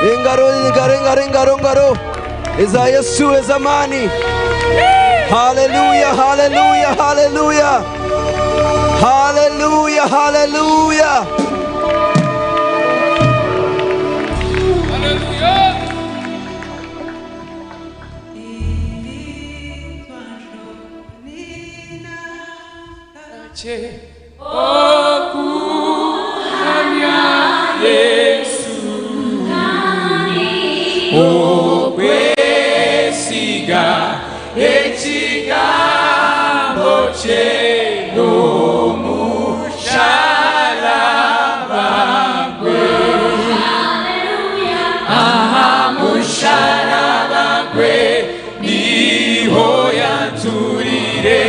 Engaro, engaro, engaro, engaro, engaro eza Yesu ez'amaani. Haleluya, haleluya, haleluya. Haleluya, haleluya. Okwesiga ekigambo kye n'omusharaba gwe. Aha musharaba gwe niho yanturire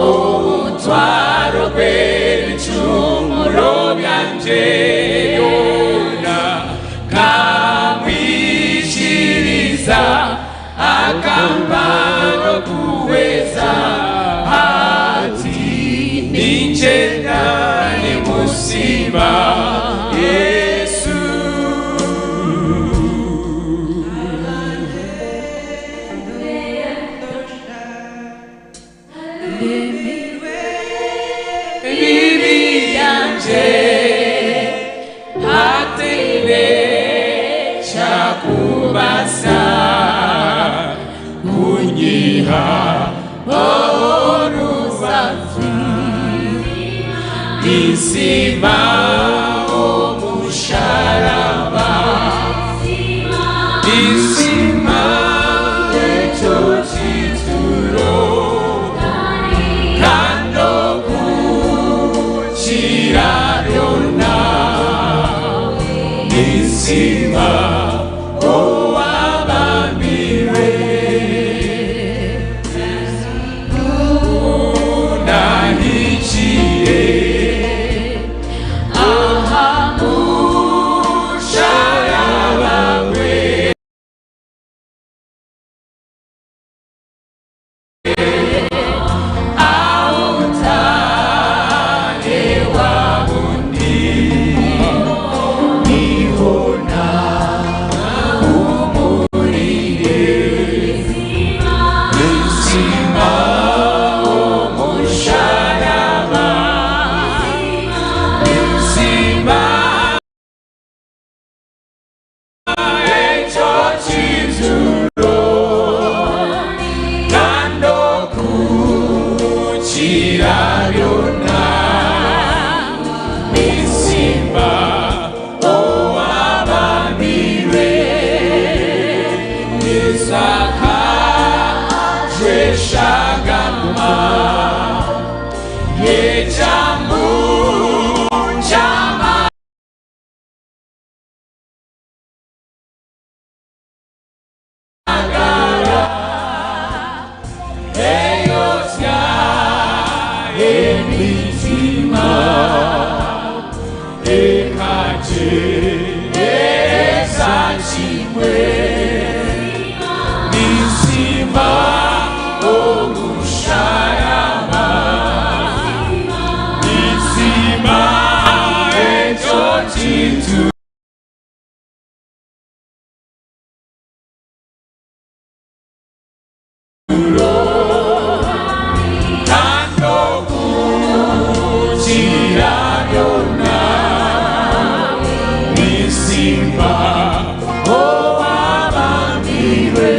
omutwaro gw'ebicumuro byangye byona. Nkamwikiriza akampa n'okuhweza ati ningyenda nimusiima Yesu. Ebibi byangye hataine kyakubaasa kunyiha orubaju. Ninsiima omusharaba, ninsiima ekyo kituro, kandi okukira byona ninsiima owabambirwe. Nahikire aha musharaba gwe. Aho bundi niho nahumurire. Ninsiima omusharaba, ninsiima ekyo kituro, kandi okukira byona ninsiima owabambirwe. Yesu akajwa eshagama y'ekyambu ky'amagara. Eyozya emitima ekagyereza kimwe. Ninsiima omusharaba, ninsiima ekyo kituro. Kandi okukira byona ninsiima owabambirwe.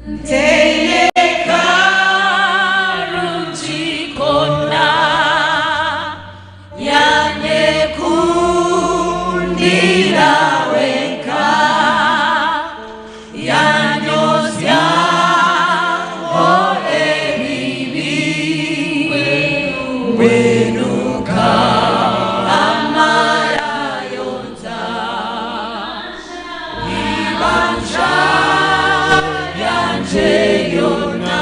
Ntaine karungi koona, yanyekundira wenka, yanyozyaho ebibi, mbwenu nkamarayonza ibanja ryangye ryona,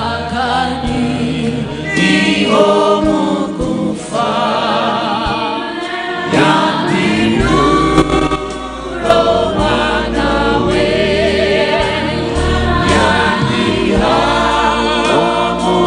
akanyiha omu kufa, yandindura omwana we, yanyiha omu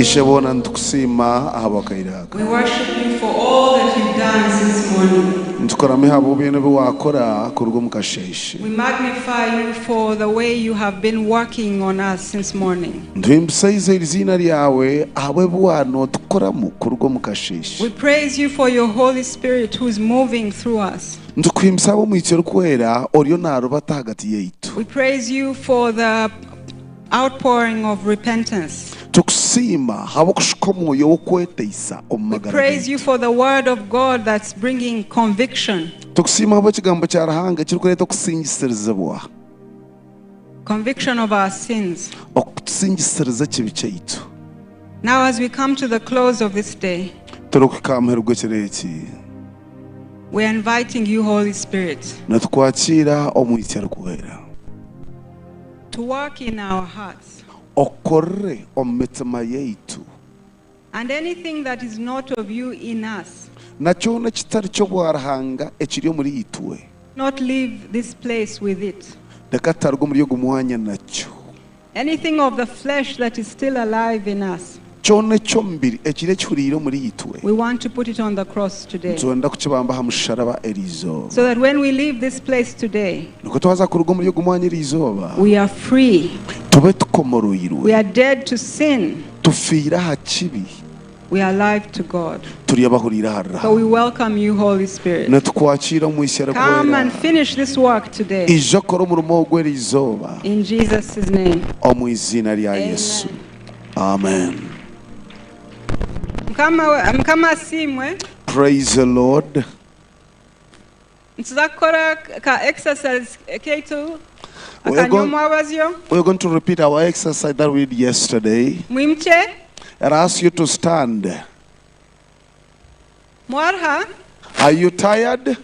Isheboona nitukusiima ahabw'akaire aka. We worship you for all that you've done since morning. Nitukuramya ahabw'obyona ebi waakora kuruga omu kasheeshe. We magnify you for the way you have been working on us since morning. Nituhimbisa eiziina ryawe ahabw'ebi waanootukoramu kuruga omu kasheeshe. We praise you for your Holy Spirit who is moving through us. Nitukuhimbisa ahabw'omwitsyo orikwera oriyo naarubata ahagati yaitu. We praise you for the outpouring of repentance. Tukusiima ahabw'okushuka omwoyo w'okweteisa omu We magara praise gaitu. you for the word of God that's bringing conviction, Tukusiima ahabw'ekigambo kya Ruhanga ekirikureeta okusingiisirizibwa, conviction of our sins. okutusingisiriza ekibi kyaitu. Now, as we come to the close of this day, Turikuhika aha muheru gw'ekiro eki, we are inviting you, Holy Spirit, nitukwakira omwitsyo arikwera to work in our hearts. okorere omu mitima yaitu And anything that is not of you in us, na kyona ekitari ky'obwaruhanga ekiri omuri itwe, not leave this place with it. reka tutaruga omuri ogu mwanya nakyo. Anything of the flesh that is still alive in us, Kyona eky'omubiri ekiri ekihuriire omuri itwe, we want to put it on the cross today. nitwenda kukibamba aha musharaba eriizooba, So that when we leave this place today, nikwo twaza kuruga omuri ogu mwanya eriizooba we are free. tube We tukomoroirwe, are dead to sin. tufiire aha kibi, We are alive to God. turi abahuriire ahari So we Ruhanga. welcome you, Holy Spirit. Nitukwakira omwitsyo Come arikwera, and finish this work today. ija okore omurimo ogwo eriizooba In Jesus' name. omu iziina rya Yesu. Amen. Amen. Mukama Mukama asiimwe. Praise the Lord. Nituza kukora ka exercise kaitu We are going, akanyomwabazyo. we are going to repeat our exercise that we did yesterday. Mwimche And ask you to stand. mwarha. Are you tired?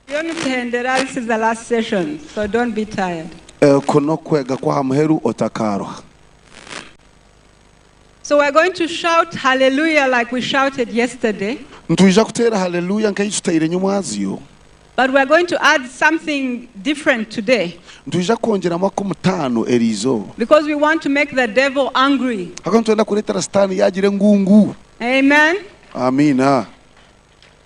Yonutuhendera, this is the last session, so don't be tired. Kuno kwega kwa muheru otakaruha. So we're going to shout hallelujah like we shouted yesterday, Nitwija kuteera haleluya nk'eyituteire nyomwazyo. but we're going to add something different today Nitwija kwongyeramu akomutaano eriizooba. because we want to make the devil angry. Hako nitwenda kureetera sitaani yagira engungu. Amen. Amiina.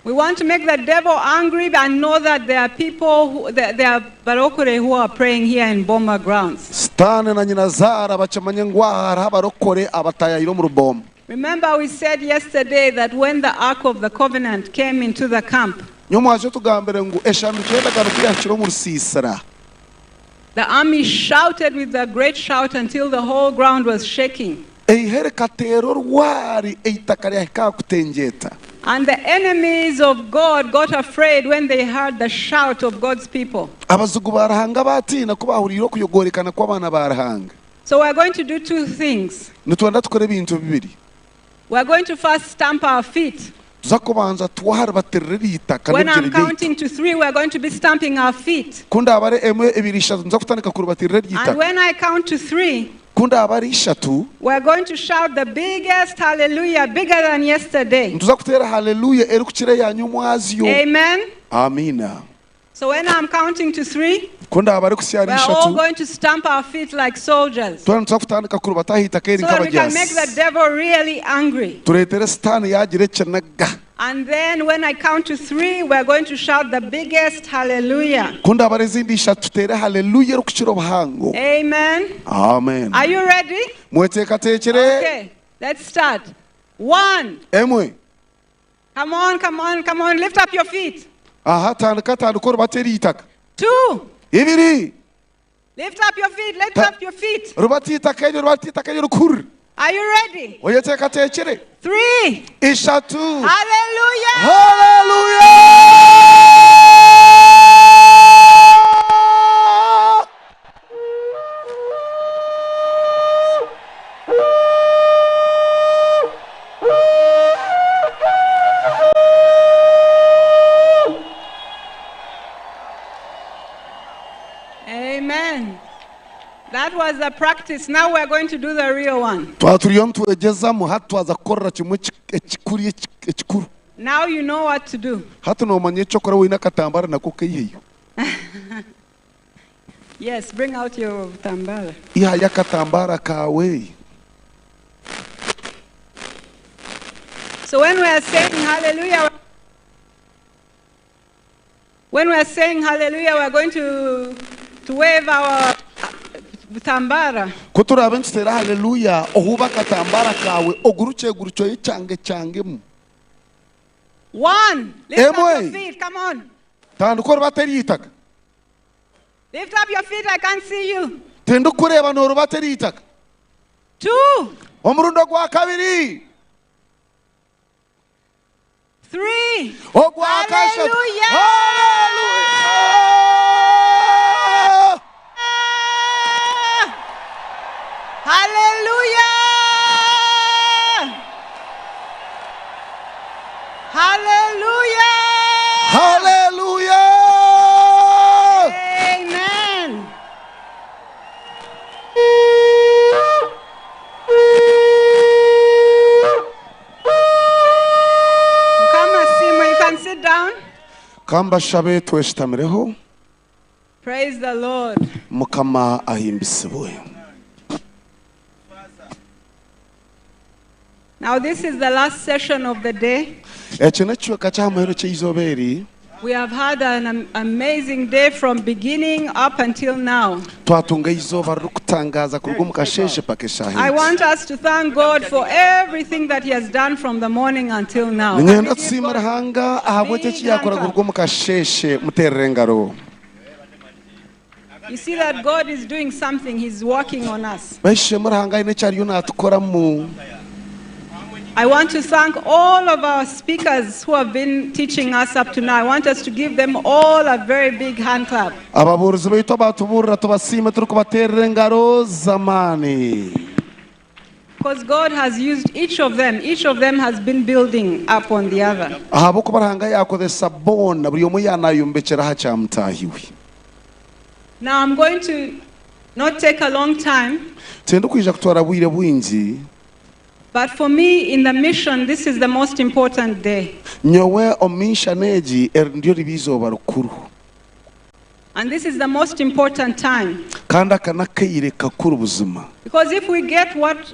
We want to make the devil angry and know that there are people, who, there are barokore who are praying here in Boma grounds. Sitaani na nyina zaara bakimanye ngu aha hariho abarokore abatayayire omu ruboma. Remember, we said yesterday that when the Ark of the Covenant came into the camp, Nyomwazyo tugambire ngu eshanduuko y'endagaano kuyahikire omu rusiisira, the army shouted with a great shout until the whole ground was shaking. Eihe rikateera orwari eitaka ryahika aha kutengyeta. And the enemies of God got afraid when they heard the shout of God's people. Abazigu ba Ruhanga batiina ku bahuriire okuyogorekana kw'abaana ba Ruhanga. So we're going to do two things. Nitwenda tukore ebintu bibiri. We're going to first stamp our feet. Tuza kubanza twaharibatirira eitaka When n'ebigyere I'm byaitu. counting to three, we're going to be stamping our feet. Ku ndaabare emwe ebiri ishatu nza kutandika kurubatirira And eryitaka. when I count to three, Ku ndaabare ishatu, we're going to shout the biggest hallelujah, bigger than yesterday. nituza kuteera haleluya erikukira eya nyomwazyo. Amen. Amiina. So when I'm counting to three, Ku ndaabare kusya we're all ishatu, going to stamp our feet like soldiers. twena nituza kutandika kurubata aha itaka eri So that we can make the nk'abagyasi. devil really angry. Tureetere sitaani yagira ekiniga. And then when I count to three, we're going to shout the biggest hallelujah. Ku ndaabare ezindi ishatu tuteere haleluya erikukira obuhango. Amen. Amen. Are you ready? Mweteekateekere. Okay, let's start. One. Emwe. Come on, come on, come on. Lift up your feet. Aha, tandika tandika orubate eitaka. Two. Ibiri. Lift up your feet. Lift up your feet. Rubate eitaka eryo, rubate eitaka eryo rikuru. Are you ready? Oyeteekateekere. Three. Ishatu. Hallelujah. Hallelujah! Amen. That was the practice. Now we're going to do the real one. Twaba turiyo nitwegyezamu hati twaza kukorera kimwe ekikuru ekikuru. Now you know what to do. Hati noomanya ekyokora woine akatambara nako kaiheyo. Yes, bring out your tambara. Ihayo akatambara kawe. So when we are saying hallelujah, when we are saying hallelujah, we are going to wave our tambara. Ku turaabe nituteera haleluya ohuube akatambara kawe ogurukye oyechange changemu. One, lift up your Emwe. feet. Come on. Tandika orubate erya itaka. Lift up your feet. I can't see you. Tindikureeba n'orubate erya itaka. Two, Omurundi ogwa kabiri. Three. Ogwa kashatu. Hallelujah! Hallelujah! Hallelujah! Hallelujah! Hallelujah! Amen. Come, Simo, you can sit down. Kambashabe tweshitamireho. Praise the Lord. Mukama ahimbisibwe. Now, this is the last session of the day. Ekyo n'ekicweka ky'aha ky'eizooba eri. We have had an amazing day from beginning up until now. Twatunga izooba ririkutangaza kuruga omu kasheeshe paka I eshaaha. want us to thank God for everything that He has done from the morning until now. Ninyenda tusiima Ruhanga ahabw'ekyo eki yakora kuruga omu kasheeshe muteerere engaro. You see that God is doing something, He's working on us. Baishemu Ruhanga aine eki ariyo naatukoramu. I want to thank all of our speakers who have been teaching us up to now. I want us to give them all a very big hand clap. Ababuurizi baitu abatubuurira tubasiime turikubateerera engaro z'amaani. Because God has used each of them. Each of them has been building up on the other. Ahabw'okuba Ruhanga yakozesa boona buri omwe yanayombekyera aha kyamutahiwe. Now I'm going to not take a long time, Tindikwija kutwara bwire bwingi. but for me in the mission, this is the most important day. Nyowe omu mission egi eri niryo riba izooba rikuru. And this is the most important time. Kandi aka n'akaire kakuru buzima. Because if we get what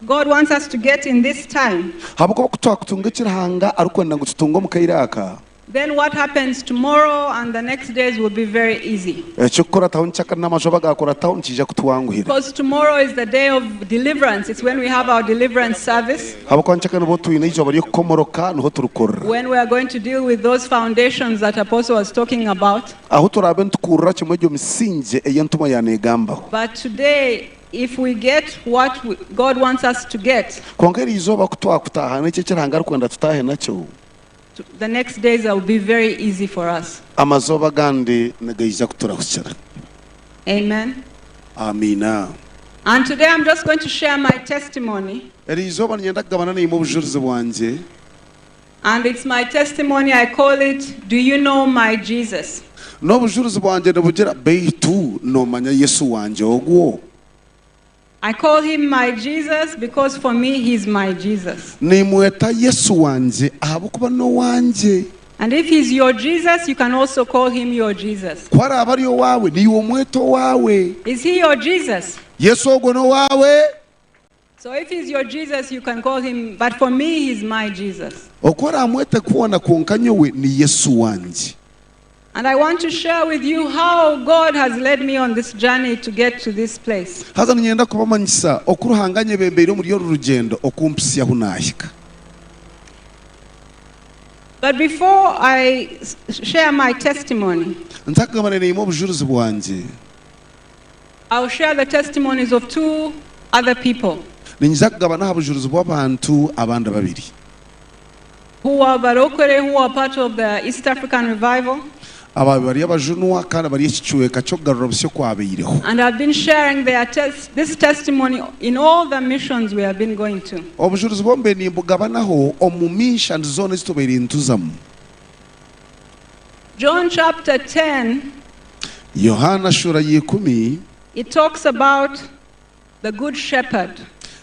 God wants us to get in this time, Habwokuba ku twakutunga eki Ruhanga arikwenda ngu tutunge omu kaire aka, then what happens tomorrow and the next days will be very easy. Ekyokukurataho nkyakare n'amazooba agakurataho nikiija kutwanguhira. Because tomorrow is the day of deliverance. It's when we have our deliverance service, Habwokuba nkyakare nibwo twine izooba ry'okukomoroka niho turukorera. when we are going to deal with those foundations that Apostle was talking about. Aho turaabe nitukurura kimwe egyo misingye ey'entumwa yaneegambaho. But today, if we get what God wants us to get, Kwonka eri izooba ku twakutaha n'ekyo eki Ruhanga arikwenda tutaahe nakyo, the next days will be very easy for us. Amazooba agandi nigaija kuturahukira. Amen. Amiina. And today I'm just going to share my testimony. Eri izooba ninyenda kugabana naimwe obujurizi bwangye. And it's my testimony, I call it, Do You Know My Jesus? N'obujurizi bwangye nibugira beitu noomanya Yesu wangye ogwo. I call him my Jesus because for me, he's my Jesus. Nimweta Yesu wangye ahabw'okuba n'owangye. And if he's your Jesus, you can also call him your Jesus. Ku araaba ari owaawe niiwe omweta owaawe. Is he your Jesus? Yesu ogwo n'owaawe. So if he's your Jesus, you can call him, but for me, he's my Jesus. Oku oraamwete kwona kwonka nyowe ni Yesu wangye. And I want to share with you how God has led me on this journey to get to this place. Haza ninyenda kubamanyisa oku Ruhanga anyebembeire omuri oru rugendo okumpisya ahu naahika. But before I share my testimony, Ntakagabana naimwe obujurizi bwangye, I'll share the testimonies of two other people ninyija kugabana aha bujurizi bw'abantu abandi babiri who are Barokore, who are part of the East African Revival. Aba bari abajunwa kandi bari ekicweka ky'okugarura busyo kwabaireho. And I've been sharing their this testimony in all the missions we have been going to. Obujurizi bwombe nimbugabanaho omu mission zoona ezitubaire nituzamu. John chapter 10, Yohana shura y'ikumi, it talks about the good shepherd.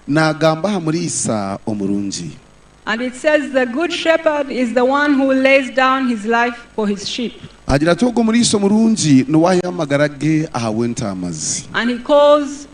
Naagamba aha muriisa omurungi. And it says the good shepherd is the one who lays down his life for his sheep. Agira ati ogwo muriisa omurungi niwe ahayo amagara ge ahabw'entaama ze. And he calls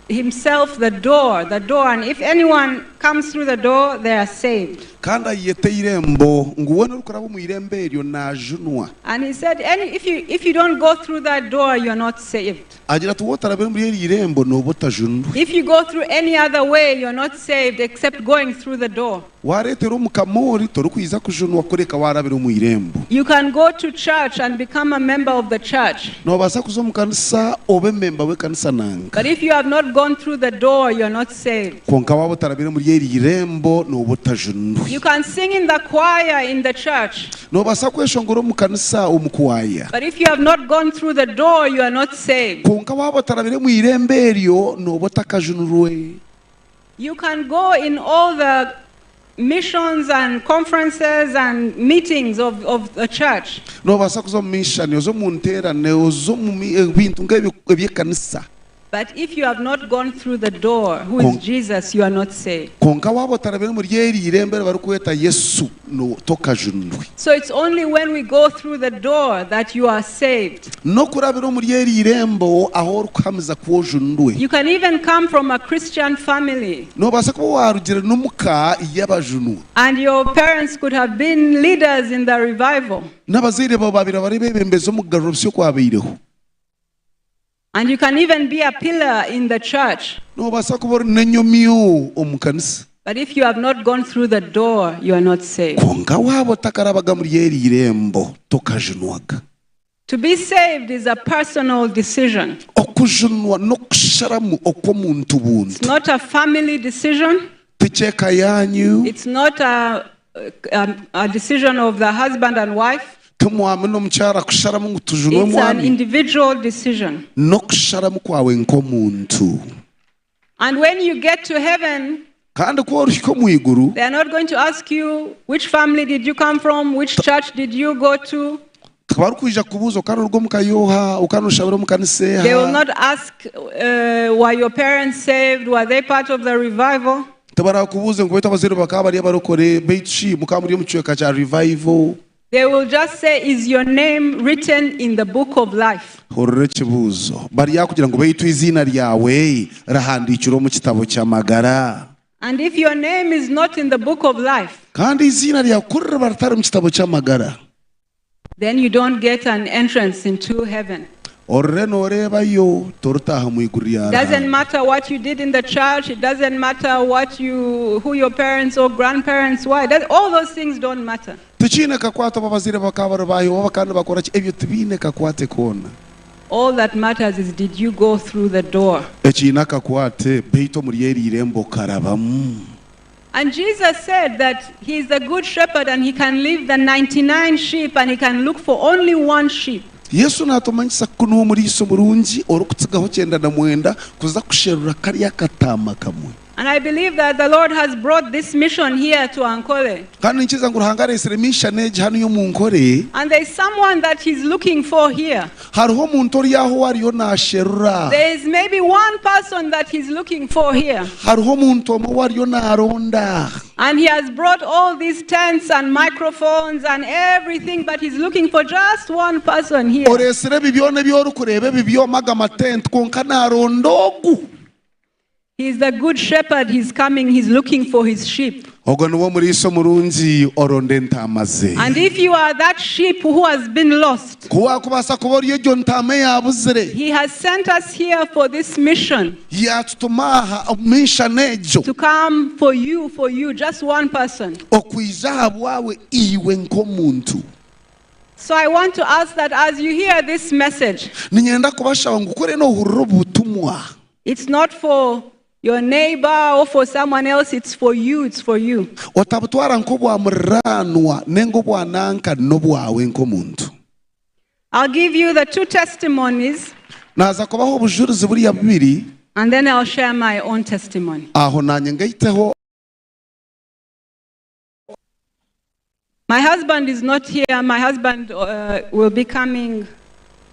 himself the door, the door. And if anyone comes through the door, they are saved. Kandi ayeyeta eirembo, ngu weena orikuraba omu irembo eryo naajunwa. And he said, if you don't go through that door, you're not saved. Agira ati, Wootarabire omuri eryo irembo, nooba otajunirwe. If you go through any other way, you're not saved except going through the door. Waareetera omu kamoori, torikwija kujunwa kureka waarabira omu irembo. You can go to church and become a member of the church. Noobaasa kuza omu kanisa obe memba w'ekanisa nanka. But if you have not gone through the door, you're not saved. Kwonka waaba otarabire omuri eryo irembo, nooba otajunirwe. You can sing in the choir in the church. Noobaasa kweshongora omu kanisa omu kwaya. But if you have not gone through the door, you are not saved. Kwonka waaba otarabire omu irembo eryo, nooba otakajunirwe. You can go in all the missions and conferences and meetings of the church. Noobaasa kuza omu mishani, oze omu nteerane, oze omu bintu nk'ebyo eby'ekanisa. But if you have not gone through the door, who is Jesus, you are not saved. Kwonka waaba otarabire omuri eri irembo eri barikweta Yesu, no, tokajunirwe. So it's only when we go through the door that you are saved. N'okurabira omuri eri irembo aho orikuhamiza ku ojunirwe. You can even come from a Christian family. Noobaasa kuba waarugire n'omuka y'abajunwa. And your parents could have been leaders in the revival. N'abazaire baawe baabaire bari abeebembezi omu kugarura busya okwabaireho. And you can even be a pillar in the church. Noobaasa kuba ori n'enyomyo omu kanisa. But if you have not gone through the door, you are not saved. Kwonka waaba otakarabaga muri eri irembo, tokajunwaga. To be saved is a personal decision. Okujunwa n'okusharamu okw'omuntu buntu. It's not a family decision. Tikyeka yanyu. It's not a decision of the husband and wife. Ti mwami n'omukyara kusharamu ngu tujunwe It's an mwami. individual decision. N'okusharamu kwawe nk'omuntu. And when you get to heaven, Kandi ku orihika omu iguru, they are not going to ask you which family did you come from, which church did you go to. Tibarikwija kubuuza okaba noruga omu ka yooha, okaba noshabira omu kanisa They will eha. not ask, were your parents saved, were they part of the revival? Tibarakubuuze ngu beitu abazaire bakaba bari abarokore, beitu shi mukaba muri omu kicweka kya revival. They will just say, is your name written in the book of life? Hurira ekibuuzo. Baryakugira ngu beitu eiziina ryawe rihandiikirwe omu kitabo ky'amagara. And if your name is not in the book of life, Kandi eiziina ryawe ku ririba ritari omu kitabo ky'amagara, then you don't get an entrance into heaven. Orire nooreebayo, toritaaha mu iguru rya It doesn't Ruhanga. matter what you did in the church. It doesn't matter who your parents or grandparents were. All those things don't matter. Tikiine kakwate oba abazaire bakaba bari baahi oba kandi bakora ki, ebyo tibiine kakwate koona. All that matters is, did you go through the door? Ekiine akakwate beitu omuri eri irembo karabamu. And Jesus said that he is the good shepherd and he can leave the 99 sheep and he can look for only one sheep. Yesu naatumanyisa ku niwe omuriisa omurungi orikutsigaho 99 kuza kusherura kariya kataama kamwe. And I believe that the Lord has brought this mission here to Ankole. Kandi nikiza ngu Ruhanga areetsire mission egi hanu y'omu Nkore. And there is someone that he's looking for here. Hariho omuntu ori aho ariyo naasherura. There is maybe one person that he's looking for here. Hariho omuntu omwe ou ariyo naaronda. And he has brought all these tents and microphones and everything, but he's looking for just one person here. Oreetsire ebi byona ebi orikureeba ebi byoma aga matenti kwonka naaronda ogu. He's the good shepherd. He's coming. He's looking for his sheep. Ogwo niwe omuriisa omurungi oronda entaama ze. And if you are that sheep who has been lost, Ku waakubaasa kuba ori egyo ntaama eyaabuzire, he has sent us here for this mission. Yaatutuma aha omu mission egyo. To come for you, for you, just one person. Okwija aha bwawe iwe nk'omuntu. So I want to ask that as you hear this message, Niinyenda kubashaba ngu kore noohurira obutumwa. It's not for your neighbor or for someone else, it's for you, it's for you. Otabutwara nk'obwa muriranwa nenga obwa nanka n'obwawe nk'omuntu. I'll give you the two testimonies. Naaza kubaho obujurizi buriya bubiri. And then I'll share my own testimony. Aho nanye ngaiteho. My husband is not here. My husband will be coming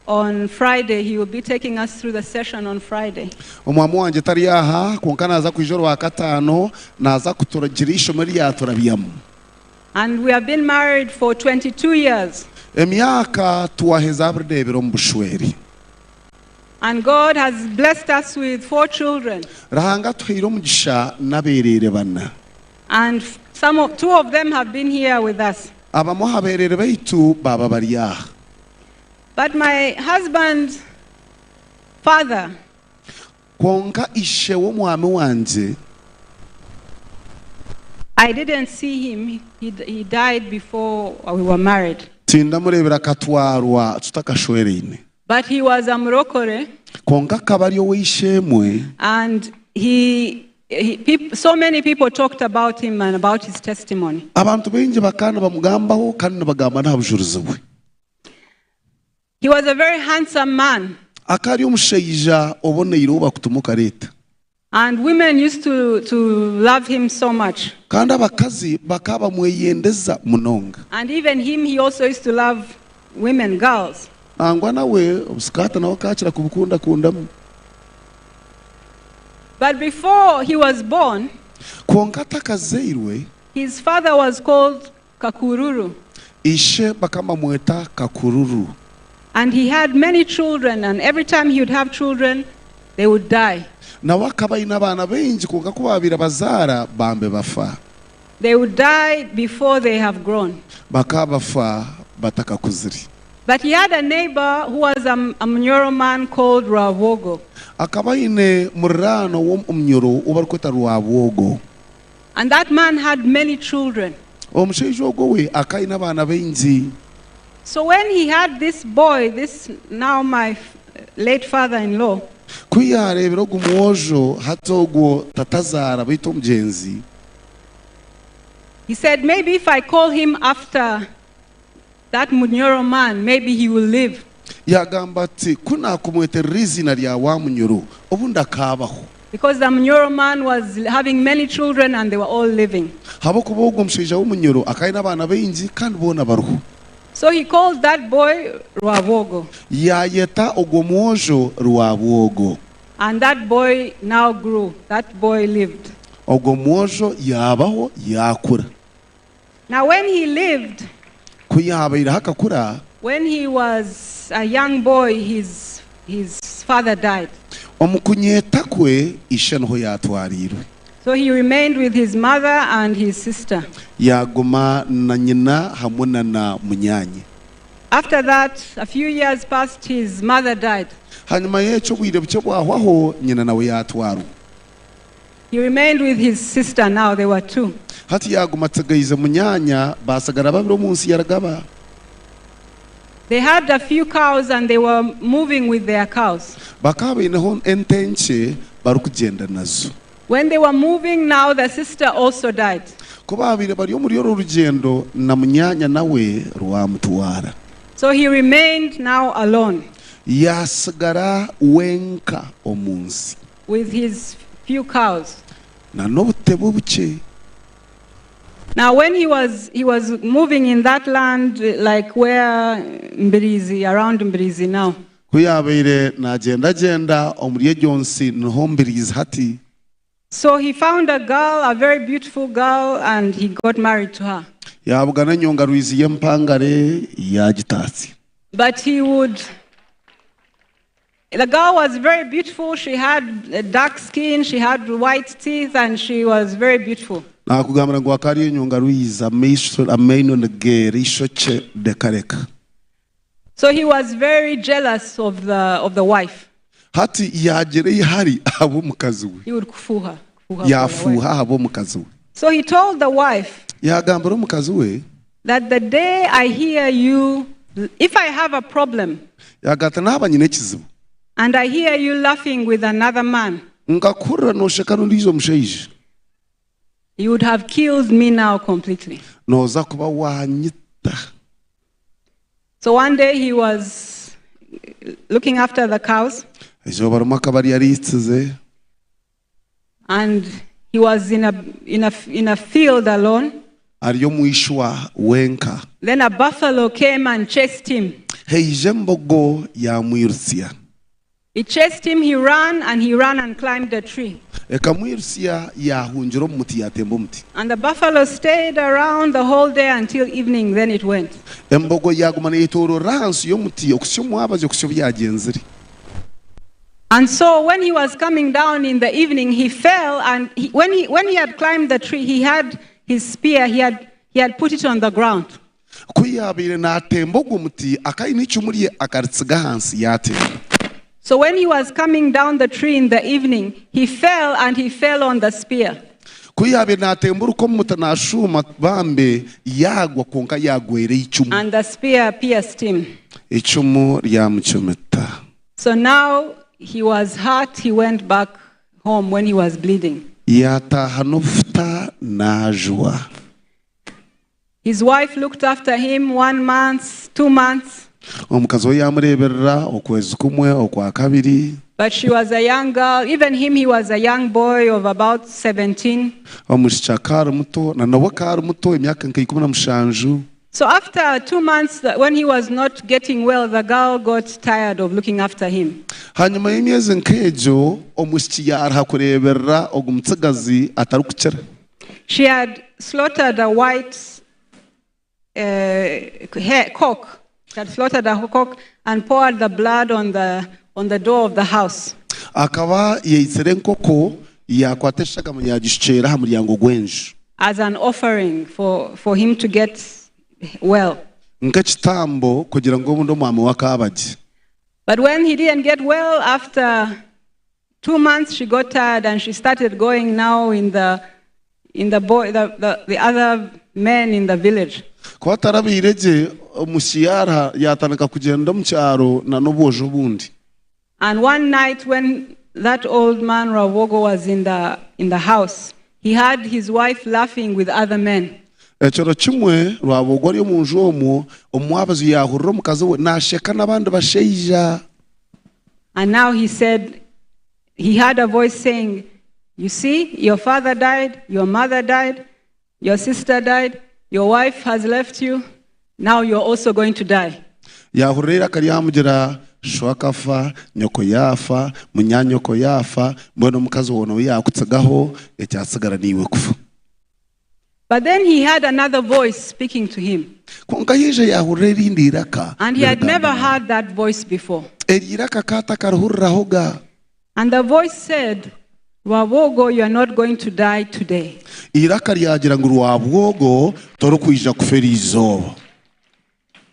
on Friday. He will be taking us through the session on Friday. Omwami wangye tari aha, kwonka naaza kwija orwa kataano, naaza kuturagira eishomo eri yaaturabyamu. And we have been married for 22 years. Emyaka twaheza abiri omu bushweri. And God has blessed us with four children. Ruhanga atuhaire omugisha n'abereere bana. And two of them have been here with us. Abamwe aha bereere baitu baaba bari aha. But my husband's father, Kwonka ishe w'omwami wangye, I didn't see him. He died before we were married. Tindamureebire akatwarwa tutakashwereine. But he was a Murokore. Kwonka akaba ari ow'eishe-emwe. And so many people talked about him and about his testimony. Abantu baingi bakaba nibamugambaho kandi nibagamba n'aha bujurizi bwe. He was a very handsome man. Akaba ari omushaija oboneire ou bakutuma okareeta. And women used to love him so much. Kandi abakazi bakaba bamweyendeza munonga. And even him, he also used to love women, girls. Nangwa nawe obusikata nawe akakira kubukundakundamu. But before he was born, Kwonka atakazairwe, his father was called Kakururu. Ishe bakamamweta Kakururu. And he had many children, and every time he would have children, they would die. Nawe akaba aine abaana baingi, kwonka ku baabaire bazaara bambe bafa. They would die before they have grown. Bakaba bafa batakakuzire. But he had a neighbor who was a Munyoro man called Rwabwogo. Akaba aine muriraano w'omunyoro ou barikweta Rwabwogo. And that man had many children. Omushaija ogwo we akaba aine abaana baingi. So when he had this boy, this now my late father-in-law, Ku yaareebire ogu mwojo hati ogwo tatazaara baitu omugyenzi, he said, maybe if I call him after that Munyoro man, maybe he will live. Yagamba ati ku naakumweterera izina rya wa Munyoro obundi akaabaho. Because the Munyoro man was having many children and they were all living. Habwokuba ogwo omushaija w'omunyoro akaba aine abaana baingi kandi boona bariho. So he called that boy Rwabwogo. Yayeta ogwo mwojo Rwabwogo. And that boy now grew. That boy lived. Ogwo mwojo yabaho yakura. Now when he lived, Ku yabaire akakura, when he was a young boy, his father died. Omu kunyeta kwe ishe niho yatwarirwe. So he remained with his mother and his sister. Yaguma na nyina hamwe na munyanya. After that, a few years passed, his mother died. Hanyuma y'ekyo obwire bukye bwahwaho nyina nawe yatwarwa. He remained with his sister now, there were two. Hati yaguma atsigaize munyanya basigara babiri omu nsi yaragaba. They had a few cows and they were moving with their cows. Bakaba baineho ente nkye barikugyenda nazo. When they were moving now, the sister also died. Ku babaire bari omuri orwo rugyendo na munyanya nawe rwamutwara. So he remained now alone. Yasigara wenka omu nsi. With his few cows. Na n'obutebe bukye. Now when he was moving in that land, like where Mbirizi, around Mbirizi now. Ku yabaire nagyendagenda omuri egyo nsi niho Mbirizi hati. So he found a girl, a very beautiful girl, and he got married to her. Yabugana enyongarwizi y'empangare yagitatsi. But he would... The girl was very beautiful. She had dark skin, she had white teeth, and she was very beautiful. Nakugambira ngu akari enyongarwizi amaisho amaino nigera ishokye dekareka. So he was very jealous of the wife. Hati yagera ihari ab'omukazi we. He would kufuha, kufuha for the Yafuha wife. ab'omukazi we. So he told the wife Yagambira omukazi we that the day I hear you, if I have a problem, yagata naaba nyine ekizibu. and I hear you laughing with another man, Nkakurira nosheka n'ondiijo omushaija. you would have killed me now completely. Noza kuba wanyita. So one day he was looking after the cows. Izooba rimwe akaba ari yariitsize. And he was in a field alone. Ari omwishwa wenka. Then a buffalo came and chased him. Heije embogo yamwirutsya. It chased him, he ran, and he ran and climbed a tree. Ekamwirusya yahungira omu muti yatemba omuti. And the buffalo stayed around the whole day until evening, then it went. Embogo yaguma neyetorora ahansi y'omuti okusya omwabazyo okusya obu yagyenzire. And so when he was coming down in the evening, he fell, and when he had climbed the tree, he had his spear, he had put it on the ground. Ku yabaire natemba ogwo muti akaine icumu rye akaritsiga ahansi yatemba. So when he was coming down the tree in the evening, he fell and he fell on the spear. Ku yabaire natemburuka omu muti nashuuma bambe yagwa konka yagwera icumu. And the spear pierced him. Icumu ryamucumita. So now he was hurt. He went back home when he was bleeding. Yataha n'obufuta najwa. His wife looked after him one month, 2 months, Omukazi we yamureberera okwezi kumwe okwa kabiri. But she was a young girl. Even him, he was a young boy of about 17. Omushiki akari muto na nawe akari muto emyaka nka 17. So after 2 months, when he was not getting well, the girl got tired of looking after him. Hanyuma y'emyezi nk'egyo omushiki yaruha kureberera ogu mutsigazi atarikukira. She had slaughtered a white cock. She had slaughtered a cock and poured the blood on the door of the house. Akaba yaitsire enkoko yakwata eshagama yagishukyera aha muryango gw'enju. As an offering for him to get well. Nk'ekitambo kugira ngu obundi omwami we akabagye. But when he didn't get well, after 2 months, she got tired and she started going now in the, boy, the other men in the village. Kuba atarabiire gye omushiki yara yatandika kugenda omu kyaro na n'obwojo obundi. And one night when that old man Rwabogo was in the house, he had his wife laughing with other men. Ekiro kimwe Rwabogo ari omu nju omwo omwabazi yahurira omukazi we nasheka n'abandi bashaija. And now he said, he had a voice saying, "You see, your father died, your mother died, your sister died, your wife has left you, now you're also going to die." Yahurira iraka ryamugira sho akafa nyoko yafa munyanyoko yafa mbwenu omukazi wowe yakutsigaho ekyatsigara niiwe kufa. But then he had another voice speaking to him. Konka yije yahurira erindi iraka. And he had never heard that voice before. Eri iraka katakarihurirahoga. And the voice said, "Rwabogo, you are not going to die today." Iraka ryagira ngu Rwabwogo torikwija kufa eri izooba.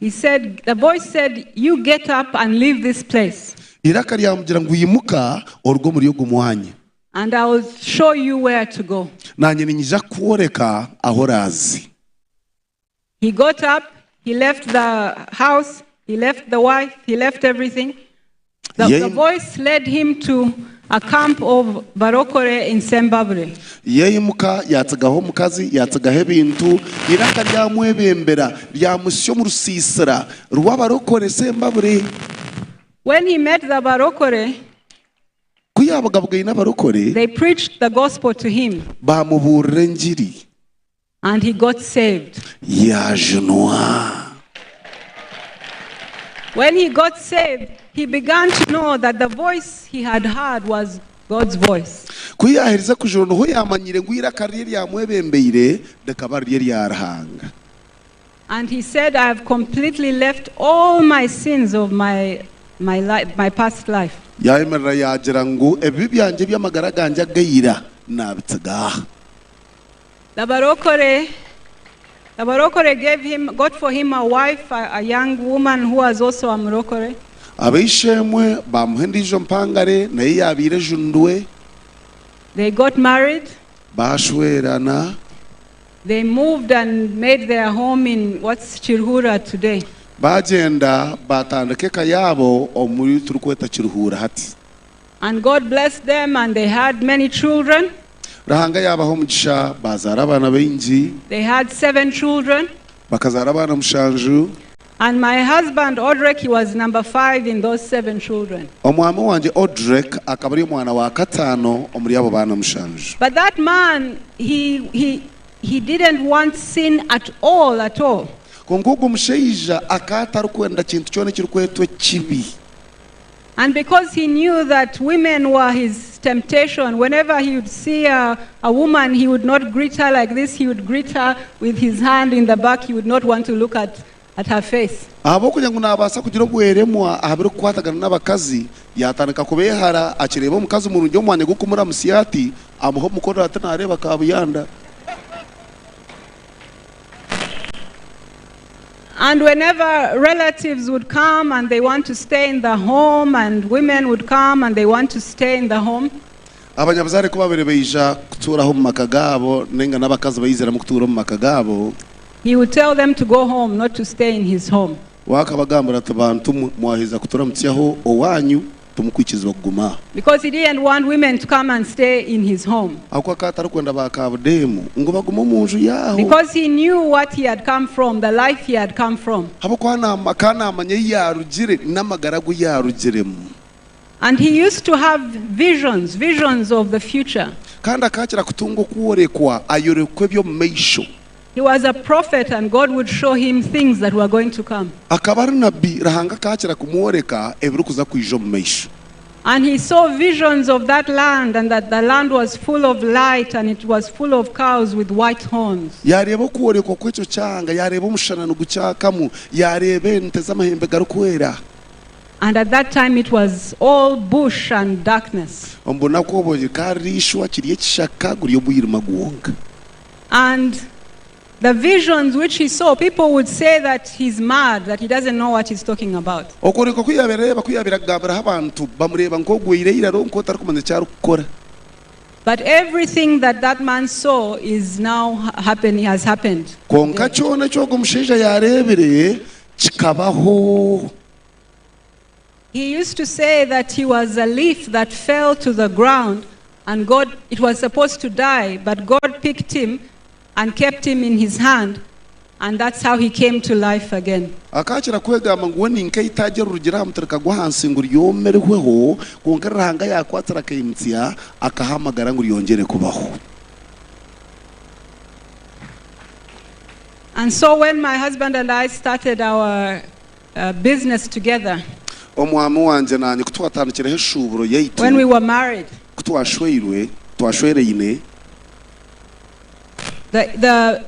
The voice said, "You get up and leave this place, Iraka ryamugira ngu yimuka oruge omuri ogu mwanya. And I will show you where to go." Nanye ninyija kworeka aho orazi. He got up, he left the house, he left the wife, he left everything. The voice led him to a camp of Barokore in Sembabule. Yeyimuka yatsigaho omukazi yatsigaho ebintu iraka ryamwebembera ryamusya omu rusiisira rw'abarokore Sembabure. When he met the Barokore, Ku yabugabugaine abarokore they preached the gospel to him bamubuurira enjiri. And he got saved. Yajunwa. When he got saved, he began to know that the voice he had heard was God's voice. Ku yaherize kujuna niho yamanyire ngu iraka rye ryamwebembeire rikaba rye rya Ruhanga. And he said, "I have completely left all my sins of my life, my past life." Yayemerera yagira ngu ebibi byangye by'amagara gangye agaira nabitsigaha. The Barokore got for him a wife, a young woman who was also a Murokore. Abeishemwe bamuha endiijo mpangare naye yabiire ejundwe. They got married. Bashwerana. They moved and made their home in what's Kiruhura today. Bagyenda batandika eka yaabo omuri turikweta Kiruhura hati. And God blessed them and they had many children. Ruhanga yabaha omugisha bazaara abaana baingi. They had seven children. Bakazaara abaana 7. And my husband, Odrek, he was number five in those seven children. Omwami wangye Odrek akaba ari omwana wa kataano omuri abo baana 7. But that man, he didn't want sin at all, at all. Konka ogwo mushaija akaba atarikwenda kintu kyona ekirikwetwa ekibi. And because he knew that women were his temptation, whenever he would see a woman, he would not greet her like this. He would greet her with his hand in the back. He would not want to look at her face. Ahabw'okugira ngu naabaasa kugira obweremwa aha birikukwatagana n'abakazi, yaatandika kubeehara, akireeba omukazi murungi omu mwanya gw'okumuramutsya ati, amuha omukono ati naareeba kabuyanda. And whenever relatives would come and they want to stay in the home, and women would come and they want to stay in the home, Abanyabuzaare ku baabaire baija kutuuraho omu maka gaabo, nainga n'abakazi baiziramu kutuura omu maka gaabo, he would tell them to go home, not to stay in his home. We akabagambira ati, Bantu mwe, mwaheza kuturamutsyaho owaanyu, timukwikirizibwa kuguma aha. Because he didn't want women to come and stay in his home. Ahabw'okuba akaba atarikwenda baakabudeemu ngu bagume omu nju yaaho. Because he knew what he had come from, the life he had come from. Ahabw'okuba akaba naamanya ei yaarugire n'amagara agu yaarugiremu. And he used to have visions, visions of the future. Kandi akakira kutunga okworekwa, ayorekwa eby'omu maisho. He was a prophet and God would show him things that were going to come. Akaba ari nabbi, Ruhanga akakira kumworeka ebirikuza kwija omu maisho. And he saw visions of that land, and that the land was full of light and it was full of cows with white horns. Yaareeba okworekwa kw'ekyo kyanga, yaareeba omushana nigukyakamu, yaareeba ente z'amahembe garikwera. And at that time it was all bush and darkness. Omu bunaku obwo rikaba riri eishwa, kiri ekishaka, guri omwirima gwonka. And the visions which he saw, people would say that he's mad, that he doesn't know what he's talking about. Okworekwa oku yaabaire areeba, ku yaabaire akugambiraho abantu, bamureeba nk'ogweire eiraro, nk'otarikumanya eki arikukora. But everything that that man saw is now happening, has happened. Kwonka kyona eki ogwo mushaija yaareebire kikabaho. He used to say that he was a leaf that fell to the ground and God, it was supposed to die, but God picked him and kept him in his hand, and that's how he came to life again. Akakira kwegamba ngu we ni nk'eitaagi erirugire aha muti rikagwa ahansi ngu ryome rihweho, kwonka Ruhanga yaakwatira akaimutsya akaha amagara ngu ryongyere kubaho. And so when my husband and I started our business together, Omwami wangye naanye ku twatandikireho eshuuburo yaitu, when we were married, ku twashweirwe, twashwereine, the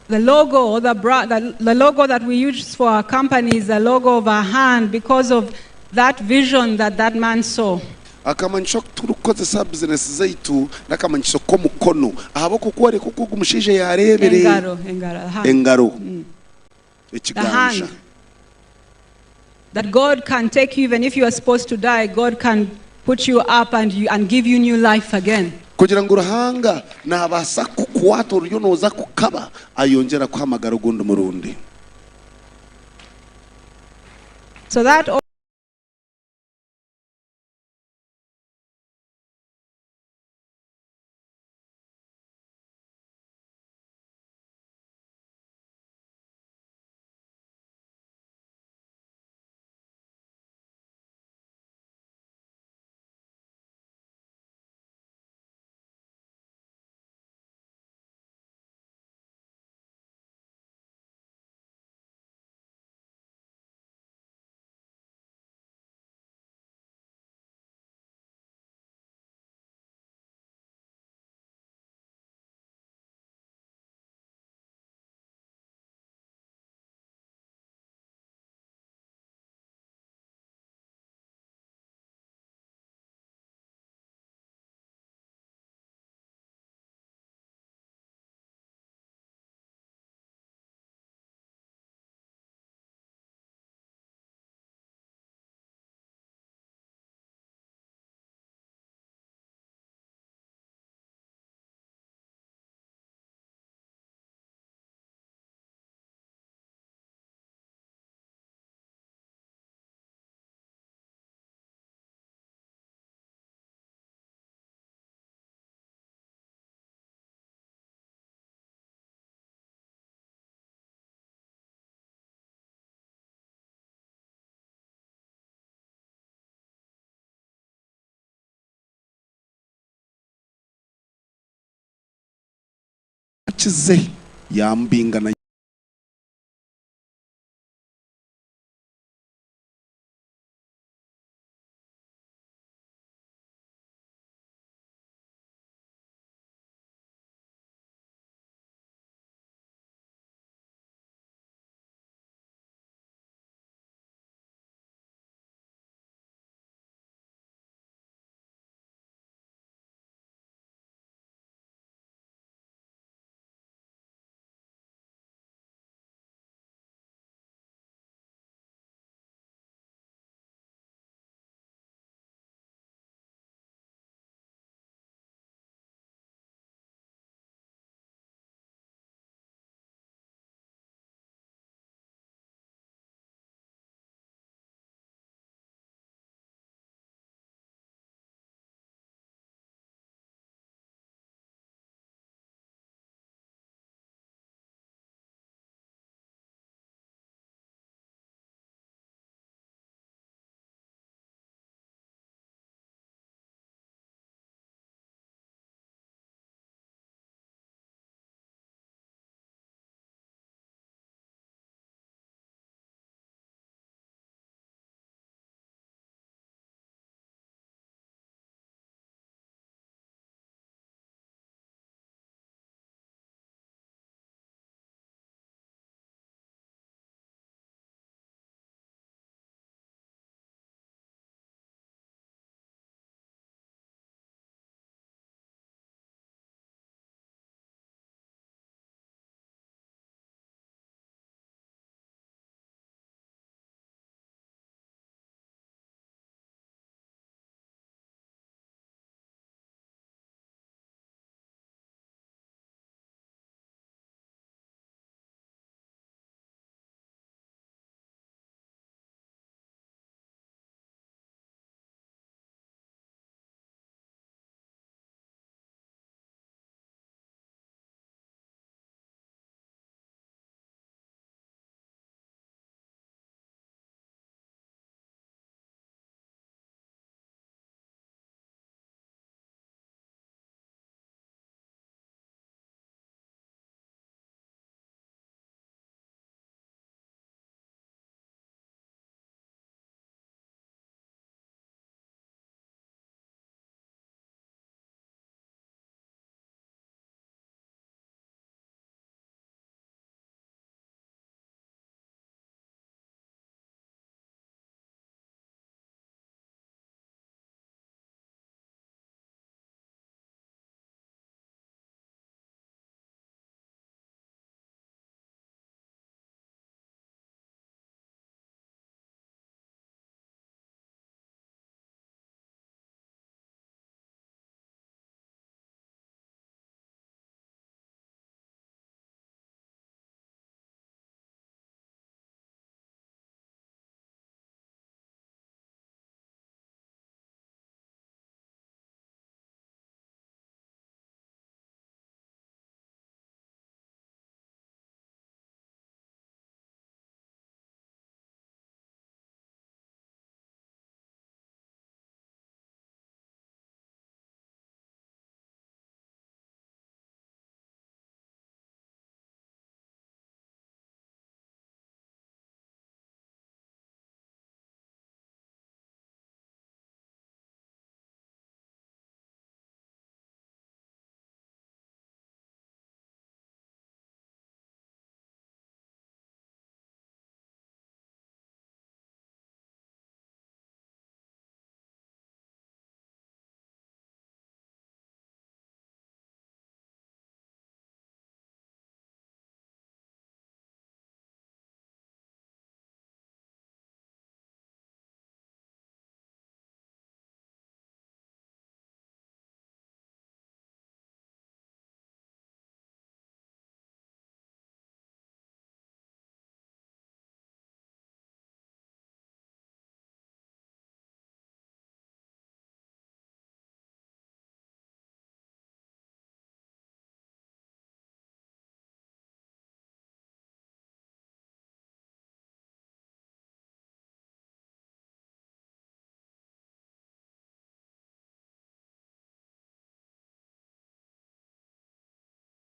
logo or the, bra, the logo that we use for our company is the logo of our hand because of that vision that that man saw. Akamanyiso aku turikukozesa aha bizinesi zaitu n'akamanyiso k'omukono ahabw'okukworeka oku ogu mushaija yaareebire. Engaro, engaro, the hand. Engaro. The Ekiganja. hand. That God can take you even if you are supposed to die, God can put you up and give you new life again. Kugira ngu Ruhanga naabaasa kukukwata oriyo nooza kukaba ayongyera kuha amagara ogundi murundi. So that Akize yambinga na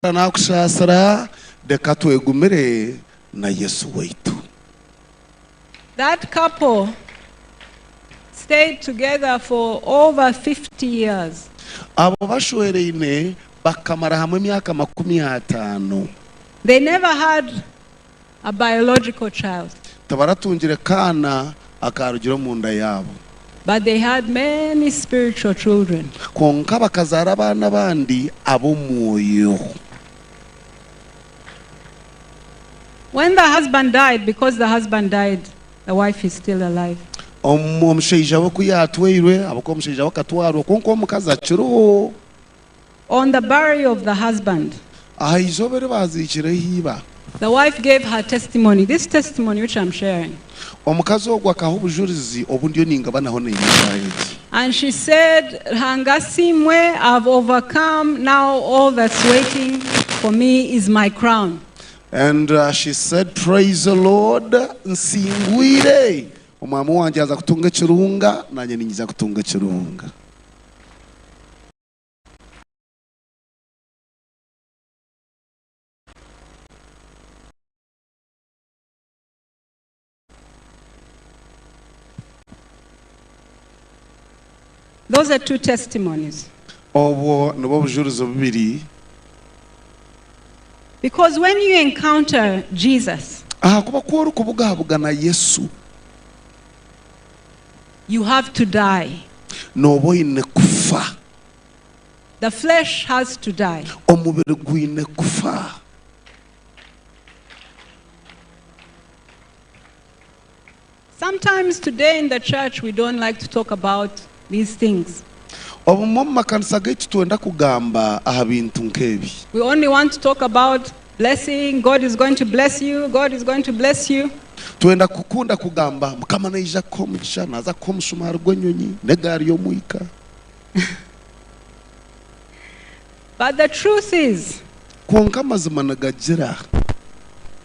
Nakusaasira reka twegumire na Yesu waitu. That couple stayed together for over 50 years. Abo bashwereine bakamara hamwe emyaka 50. They never had a biological child, Tabaratungire kaana akarugire omu nda yaabo. but they had many spiritual children. Konka bakazaara abaana abandi ab'omwoyo. When the husband died, because the husband died, the wife is still alive. Omushaija we ku yaatwairwe, ahabw'okuba omushaija we akatwarwa, kwonka omukazi akiriho. On the burial of the husband, Aha izooba eri baaziikireho iba, the wife gave her testimony, this testimony which I'm sharing. Omukazi ogwo akaha obujurizi obu ndiyo ningabanaho naiwe eshaaha egi. And she said, Hangasimwe, I've overcome. Now all that's waiting for me is my crown. And she said, praise the Lord, nsingwire. Omwami wangye aza kutunga ekirunga, nanye ninyiza kutunga ekirunga. Those are two testimonies. Obwo nibwo bujurizi bubiri. Because when you encounter Jesus, Ahakuba ku orikubugahabugana Yesu, you have to die. Nooba oine kufa. The flesh has to die. Omubiri gwine kufa. Sometimes today in the church we don't like to talk about these things. Obumwe omu makanisa gaitu twenda kugamba aha bintu nk'ebi. We only want to talk about blessing, God is going to bless you, God is going to bless you. Twenda kukunda kugamba Mukama naija kukuha omugisha, naza kukuha omushumaari gw'enyonyi n'egaari y'omwika. But the truth is Kwonka amazima nigagira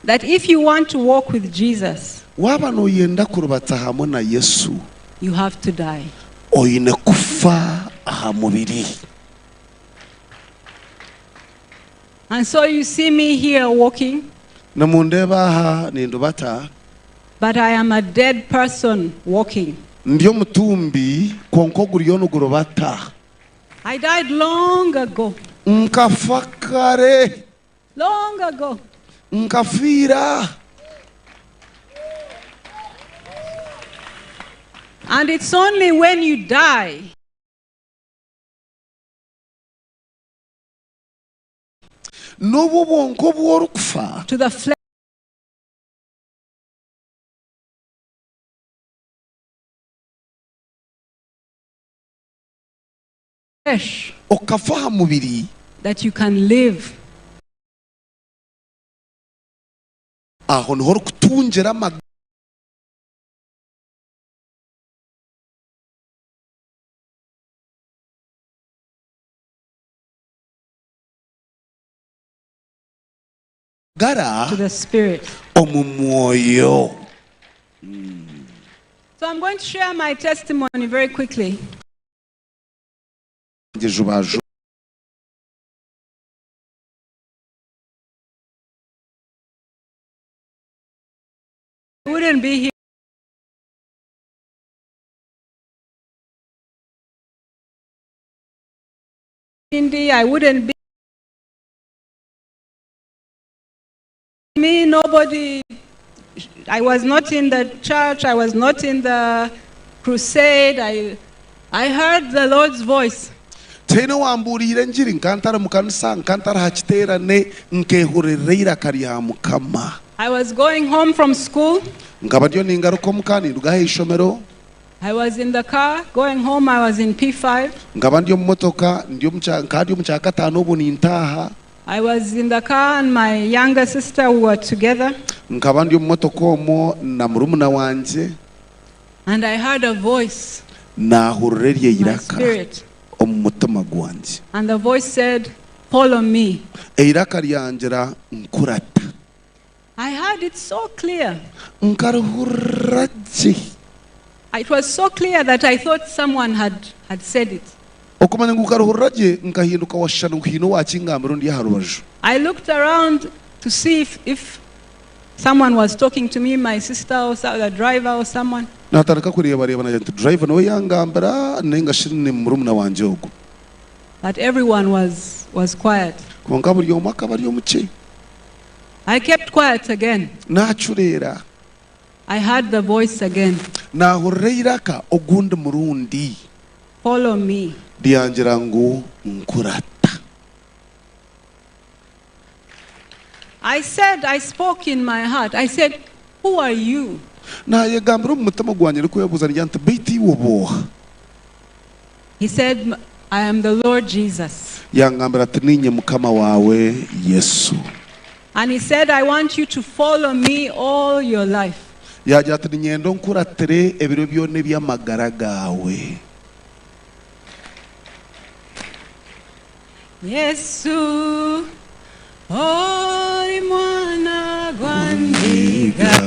that if you want to walk with Jesus, waaba noyenda kurubata hamwe na Yesu, you have to die. Oine kufa aha mubiri. And so you see me here walking, Nimundeeba aha nindubata, but I am a dead person walking. Ndi omutumbi kwonka oguriyo nigurubata. I died long ago. Nkafa kare. Long ago. Nkafiira. And it's only when you die N'obu bwonka obu orikufa to the flesh okafa aha mubiri that you can live. Aho niho orikutungira amagara to the spirit. Omu mwoyo. So I'm going to share my testimony very quickly. Juba. I wouldn't be here. Indy, I wouldn't be me, nobody, I was not in the church, I was not in the crusade, I heard the Lord's voice. Tihaine owamburiire engiri, nkantari mu kanisa, nkantari aha kiteerane, nkehurira eiraka rya Mukama. I was going home from school. Nkaba ndiyo ningaruka omuka ninduga aha ishomero. I was in the car going home, I was in P5. Nkaba ndi omu motoka, nkaba ndi omu kyakataano obu nintaaha. I was in the car and my younger sister, we were together. Nkaba ndi omu motoka omwo na murumuna wangye. And I heard a voice. Naahurira eryo My eiraka spirit. omu mutima gwangye. And the voice said, follow me. Eiraka ryangira nkurata. I heard it so clear. Nkarihurira gye. It was so clear that I thought someone had said it. Okumanya ngu nkarihurira gye, nkahinduka washushana ngu haine owaakingambira ondi aha rubaju. I looked around to see if someone was talking to me, my sister or the driver or someone. Natandika kureebareeba nagira nti driver niwe yangambira ninga shi ni murumuna wangye ogu. But everyone was quiet. Kwonka buri omwe akaba ari omukye. I kept quiet again. Nacureera. I heard the voice again. Naahurira eiraka ogundi murundi. Follow me. Ryangira ngu nkurata. I said, I spoke in my heart. I said, who are you? Naayegambira omu mutima gwangye ndikwebuuza ngira nti beitu iwe oba oha? He said, I am the Lord Jesus. Yangambira ati niinye Mukama waawe Yesu. And he said, I want you to follow me all your life. Yaagira ati niinyenda onkuratire ebiro byona eby'amagara gaawe. Yesu, ori mwana gwa ndiga,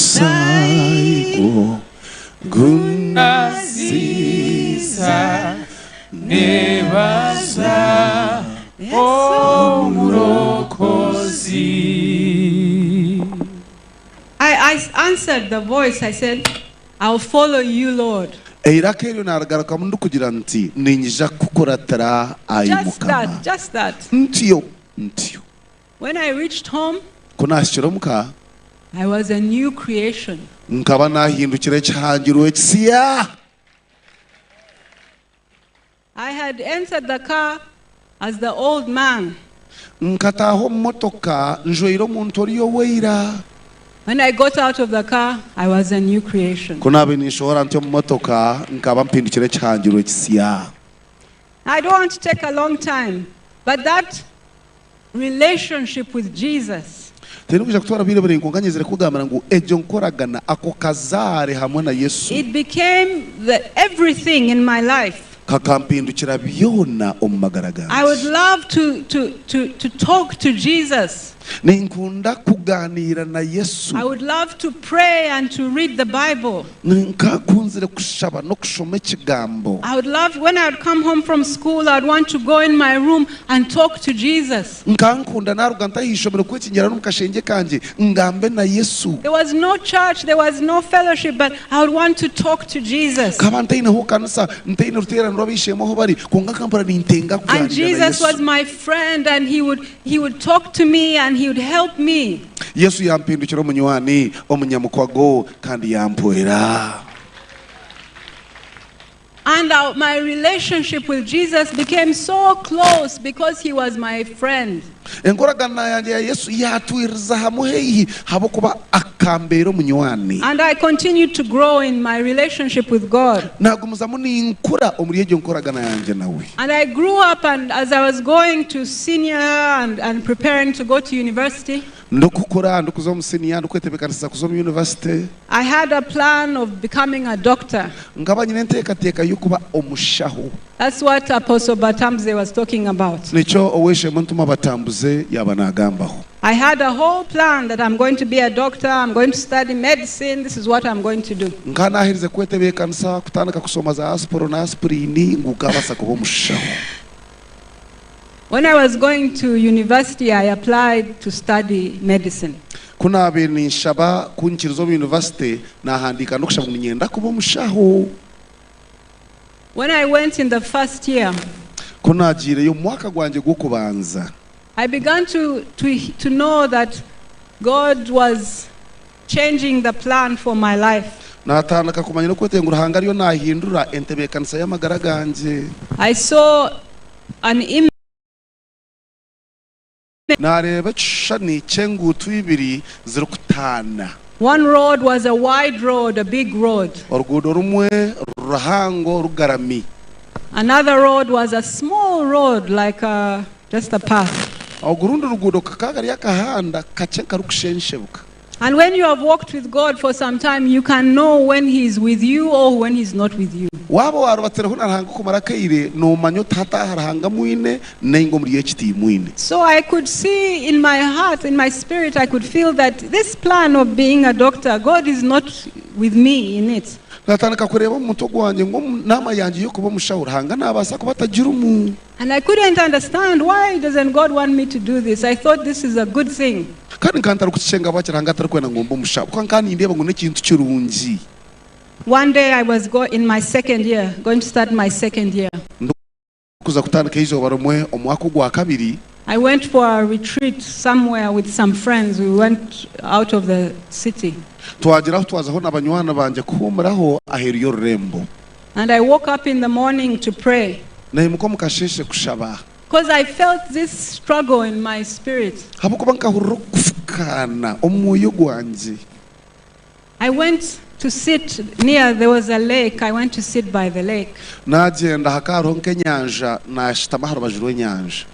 Omusaayi gwo gunaziza, nebaza omurokozi. I answered the voice. I said, I'll follow you, Lord. Eiraka eryo naarigarukamu ndikugira nti niinyija kukuratira ai Just Mukama. that, just that. Ntyo, ntyo. When I reached home, Ku naahikire omuka, I was a new creation. Nkaba naahindukire ekihangirwe ekisya. I had entered the car as the old man. Nkataaha omu motoka njwaire omuntu ori oweira. When I got out of the car, I was a new creation. Ku naabaire ninshohora nti omu motoka, nkaba mpindukire ekihangirwe ekisya. I don't want to take a long time, but that relationship with Jesus. Tindikuija kutwara bwire buraingwa kwonka nyenzire kugambira ngu egyo nkoragana ako kazaare hamwe na Yesu. It became the everything in my life. Kakampindukira byona omu magara gange. I would love to talk to Jesus. Ninkunda kuganira na Yesu. I would love to pray and to read the Bible. Nkakunzire kushaba no kushoma ekigambo. I would love, when I would come home from school, I'd want to go in my room and talk to Jesus. Nkankunda naruga ntaha ishomero kwekinyira no mu kashenge kanje ngambe na Yesu. There was no church, there was no fellowship, but I would want to talk to Jesus. Kaba ntaineho kanisa, ntaine ruteeraniro ab'eishemwe aho bari, kwonka nkampura nintenga And kuganira na Jesus was Yesu. my friend, and he would talk to me and he would help me. Yesu yampindukira omunywani, omunyamukwago, kandi yampwera. And my relationship with Jesus became so close because he was my friend. Enkoragana yange ya Yesu yatwiriza hamwe heihi habwokuba akambeera omunywani. And I continued to grow in my relationship with God. Nagumizamu ninkura omuri egyo nkoragana yange nawe. And I grew up, and as I was going to senior and preparing to go to university, Ndikukura ndikuza omu senior ndikwetebeekanisa kuza omu university. I had a plan of becoming a doctor. Nkaba nyine enteekateeka y'okuba omushaho. That's what Apostle Batambuze was talking about. Nikyo ow'eishemwe ntuma Batambuze yaba naagambaho. I had a whole plan that I'm going to be a doctor, I'm going to study medicine, this is what I'm going to do. Nka naaherize kwetebeekanisa kutandika kusoma za aspro na aspirini ngu nkabaasa kuba omushaho. When I was going to university, I applied to study medicine. Ku naabaire ninshaba kunkiriza omu university, naahandiika n'okushaba ngu niinyenda kuba omushaho. When I went in the first year, Ku naagiireyo omu mwaka gwangye gw'okubanza, I began to know that God was changing the plan for my life. Naatandika kumanya n'okwetenga Ruhanga ariyo naahindura entebeekanisa y'amagara gangye. I saw an image. Naareeba ekishushani ky'enguuto ibiri zirikutaana. One road was a wide road, a big road. Oruguudo rumwe ruhango rugarami. Another road was a small road, like just a path. Ogurundi ruguudo kakaba kari akahanda kakye karikushenshebuka. And when you have walked with God for some time, you can know when He's with you or when He's not with you. Waaba warubatsireho na Ruhanga kumara akaire noomanya oti hati aha Ruhanga mwine nainga omuri eki timwine. So I could see in my heart, in my spirit, I could feel that this plan of being a doctor, God is not with me in it. Natandika kureeba omu mutwe gwangye ngu omu naama yangye y'okuba omushaho Ruhanga naabaasa kuba atagirimu. And I couldn't understand why doesn't God want me to do this? I thought this is a good thing. Kandi nkaba ntarikukikyenga ahabwaki Ruhanga atarikwenda ngu mbe omushaho ahabw'okuba nkaba nindeeba ngu n'ekintu kirungi. One day I was go in my second year, going to start my second year. Ndikuza kutandika eizooba rimwe omwaka ogwa kabiri. I went for a retreat somewhere with some friends. We went out of the city. Twagira ahu twazaho na banywani bangye kuhuumuraho aheeru y'orurembo. And I woke up in the morning to pray. Naimuka omu kasheeshe kushaba. Because I felt this struggle in my spirit. Ahabw'okuba nkahurira okufukaana omu mwoyo gwangye. I went to sit near, there was a lake, I went to sit by the lake. Naagyenda hakaba hariho nk'enyanja, naashutama aha rubaju rw'enyanja.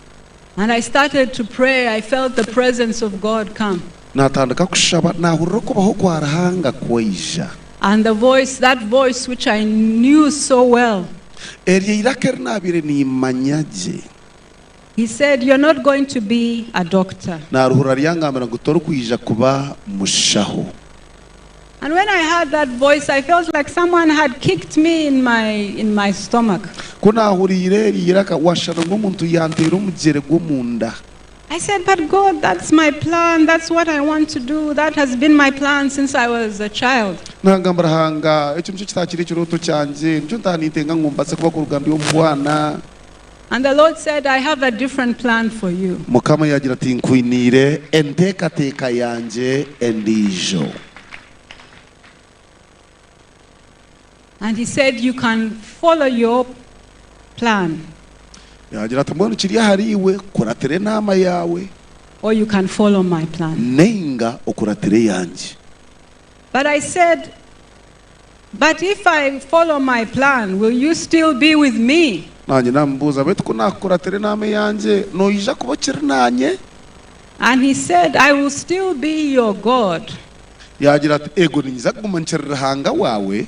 And I started to pray, I felt the presence of God come. Naatandika kushaba, naahurira okubaho kwa Ruhanga kwaija. And the voice, that voice which I knew so well. Eryo eiraka eri naabaire nimmanya gye. He said, You're not going to be a doctor. Naaruhurira ryangambira ngu, Torikwija kuba mushaho. And when I heard that voice, I felt like someone had kicked me in my, in my stomach. Ku naahuriire eryo iraka, waashusha ngu omuntu yaanteera omugyere gw'omunda. I said, But God, that's my plan. That's what I want to do. That has been my plan since I was a child. Naagamba, Ruhanga, ekyo nikyo kitaakiri ekirooto kyangye. Nikyo ntaaha nintenga ngu mbaase kuba kuruga ndi omu bwana. And the Lord said, I have a different plan for you. Mukama yaagira ati, Nkwiniire enteekateeka yangye endiijo. And he said, You can follow your plan. Yaagira ati, Mbwenu kiri ahariiwe kukuratira enaama yaawe. Or you can follow my plan. Nainga okuratire eyangye. But I said, But if I follow my plan, will you still be with me? Naanye naamubuuza, Beitu ku naakukuratira enaama eyangye, noija kuba okiri naanye? And he said, I will still be your God. Yaagira ati, Eego, niinyija kuguma nkiri Ruhanga waawe.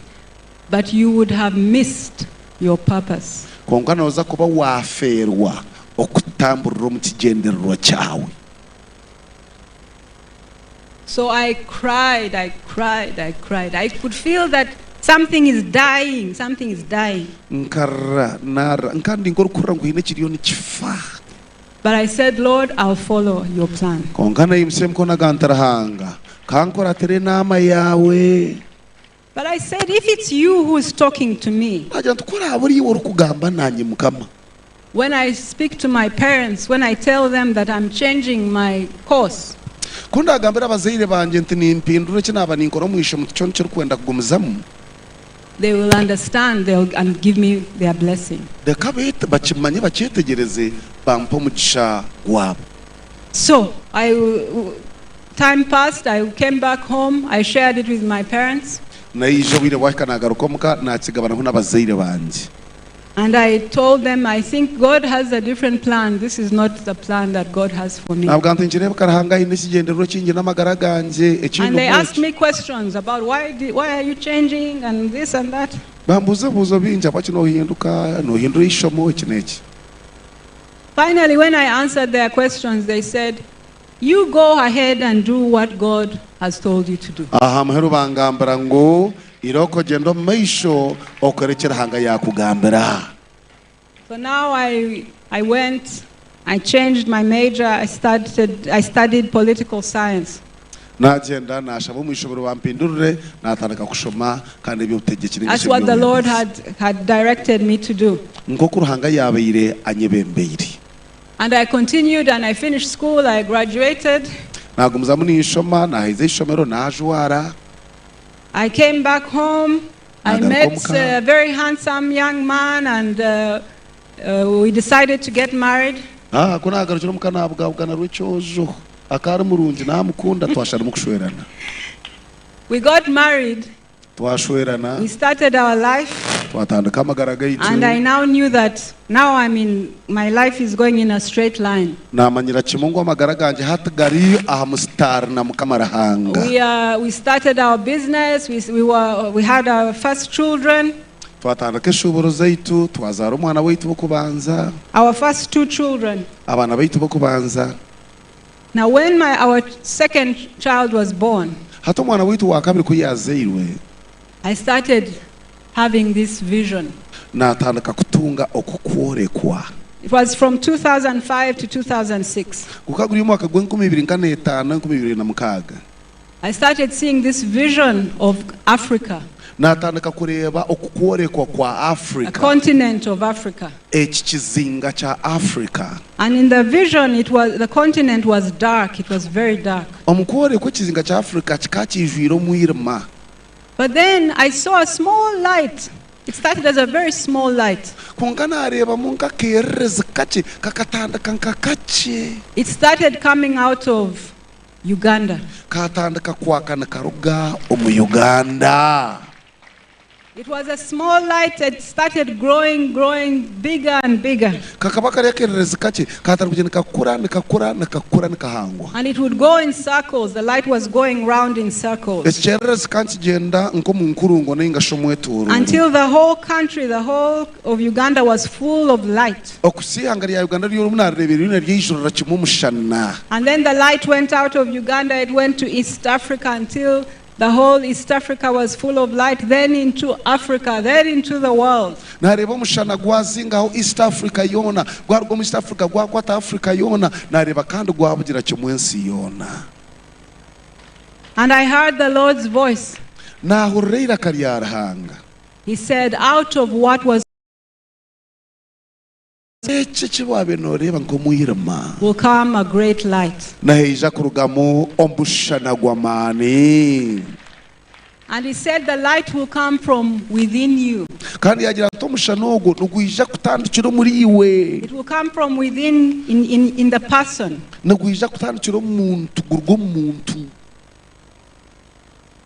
But you would have missed your purpose. Kwonka nooza kuba waafeerwa okutamburira omu kigyendererwa kyawe. So I cried, I cried, I cried. I could feel that something is dying, something is dying. Nkarira, naarira. Nkaba ndi nk'orikuhurira ngu haine ekiriyo nikifa. But I said, Lord, I'll follow your plan. Kwonka naimutsya emikono nti, Ruhanga, ka nkuratire enaama yaawe. But I said, if it's you who is talking to me. Naagira nti, Ku oraabe ori iwe orikugamba naanye, Mukama. When I speak to my parents, when I tell them that I'm changing my course. Ku ndaagambire abazaire bangye nti nimpindura eki naaba ninkora omu ishomo tikyo nkirikwenda kugumizamu. They will understand, they will and give me their blessing. Reka bakimanye bakyetegyereze bampe omugisha gwabo. So, I time passed, I came back home, I shared it with my parents. Naija obwire bwahika naagaruka omuka naakigabanaho n'abazaire bangye. And I told them, I think God has a different plan, this is not the plan that God has for me. Nabagambira nti, Nikireebeka Ruhanga aine ekigyendererwa ekingi n'amagara gangye, ekindi And they asked omweki. me questions about why, did, why are you changing and this and that. Bambuuza ebibuuzo bingi, ahabwaki noohinduka, noohindura eishomo, eki n'eki. Finally, when I answered their questions, they said, You go ahead and do what God has told you to do. Aha muheru bangambira ngu, Irooko gyenda omu maisho okore eki Ruhanga yaakugambira. So now I, I went, I changed my major, I started, I studied political science. Naagyenda naashaba omu ishomero bampindurire, naatandika kushoma kandi eby'obutegyeki That's what the Lord n'eby'obwebembezi. had, had directed me to do. Nk'oku Ruhanga yaabaire anyebembeire. And I continued and I finished school, I graduated. Naagumizamu ninshoma, naaheza eishomero, naajwara. I came back home, I Naagaruka met omuka. a very handsome young man and uh, uh, we decided to get married. Ah, ku naagarukire omuka naabugabugana Rwekyojo. Akaba ari murungi, naamukunda, twasharamu kushwerana. We got married, Twashwerana, we started our life, twatandika amagara gaitu. and I now knew that now I'm in, my life is going in a straight line. Naamanyira kimwe ngu amagara gangye hati gari aha musitaari na Mukama Ruhanga. We, uh, we started our business, we, we, were, we had our first children, Twatandika eshuuburo zaitu, twazaara omwana waitu w'okubanza. our first two children. Abaana baitu b'okubanza. Now, when my, our second child was born, Hati omwana waitu wa kabiri ku yaazairwe, I started having this vision. Naatandika kutunga okukworekwa. It was from 2005 to 2006. Gukaba guri omwaka gw'enkumi ibiri nka n'etaano 2006. I started seeing this vision of Africa, Naatandika kureeba okukworekwa kwa a Africa, continent of Africa. Eki kizinga kya Africa. And in the vision, the continent was dark. It was very dark. Omu kworekwa ekizinga kya Africa kikaba kijwire omwirima. But then I saw a small light. It started as a very small light. Kwonka naareebamu nk'akeererezi kakye kakatandika nka kakye. It started coming out of Uganda. Katandika kwaka nikaruga omu Uganda. It was a small light that started growing, growing bigger and bigger. Kakaba kari akeererezi kakye katandika kugyenda nikakura nikakura nikakura nikahangwa. And it would go in circles. The light was going round in circles. Ekyererezi kandi kigyenda nk'omu nkurungo ninga shi omwetoorooro. Until the whole country, the whole of Uganda was full of light. Okuhitsya eihanga rya Uganda ryona obu narireebire ryona ryaijurira kimwe omushana. And then the light went out of Uganda, it went to East Africa until the whole East Africa was full of light, then into Africa, then into the world. Nareeba omushana gwazingaho East Africa yoona, gwaruga omu East Africa gwakwata Africa yoona, nareeba kandi gwabugira kimwe ensi yoona. And I heard the Lord's voice. Naahurira eiraka rya Ruhanga. He said, out of what was Eki eki waabaire nooreeba nk'omwirima will come a great light. Nihaija kurugamu omushana gw'amaani. And he said the light will come from within you. Kandi yaagira ati omushana ogwo nigwija kutandikira omuri iwe. It will come from within in the person. Nigwija kutandikira omu muntu, guruga omu muntu.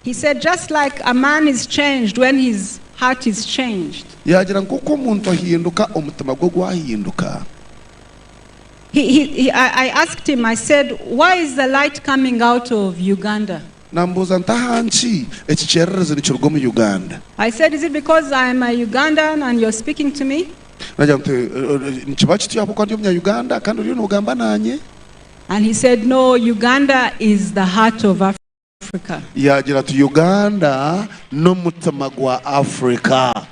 He said just like a man is changed when his heart is changed. Yaagira nk'oku omuntu ahinduka omutima gwe gwahinduka. I asked him, I said, why is the light coming out of Uganda? Namubuuza nti ahanki eki kyererezi nikiruga omu Uganda? I said, is it because I am a Ugandan and you're speaking to me? Nagira nti nikiba kityo ahabw'okuba ndi omunya-Uganda kandi oriyo noogamba naanye? And he said, no, Uganda is the heart of Africa. Yaagira ati Uganda n'omutima gwa Africa.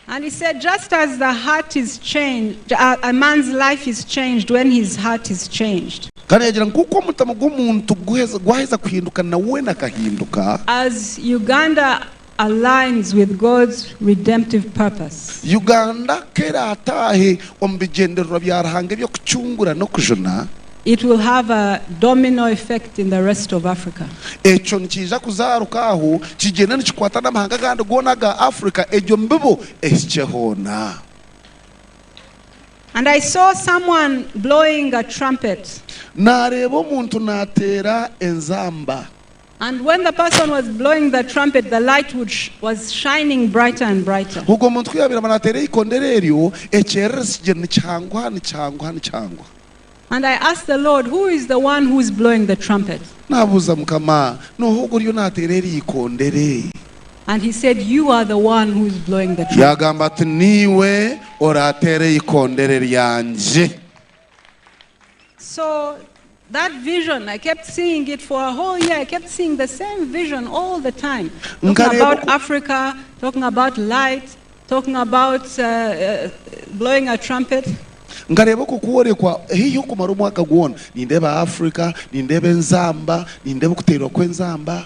And he said, just as the heart is changed, a man's life is changed when his heart is changed. Kandi yagira nk'uko omutima gw'omuntu gwaheza kuhinduka na weena akahinduka. As Uganda aligns with God's redemptive purpose. Uganda keraataahe omu bigyendererwa bya Ruhanga eby'okucungura n'okujuna. It will have a domino effect in the rest of Africa. Ekyo nikiija kuzaaruka aho kigyende nikikwata n'amahanga agandi goona aga Africa egyo mbibo ehikye hoona. And I saw someone blowing a trumpet. Naareeba omuntu naateera enzamba. And when the person was blowing the trumpet, the light was shining brighter and brighter. Ogwo muntu ku yaabaire naateera eikondero eryo, ekyererezi kigyenda nikihanguha, nikihanguha, nikihanguha. And I asked the Lord, who is the one who is blowing the trumpet? Naabuuza Mukama, n'oha ogwo oriyo naateera eri ikondere? And he said, you are the one who is blowing the trumpet. Yaagamba ati, niiwe oraateere eikondere ryangye. So that vision, I kept seeing it for a whole year. I kept seeing the same vision all the time. Talking about Africa, talking about light, talking about blowing a trumpet. Nkareeba okwo kworekwa haihi okumara omwaka gwona. Nindeeba Africa, nindeeba enzamba, nindeeba okuteerwa kw'enzamba.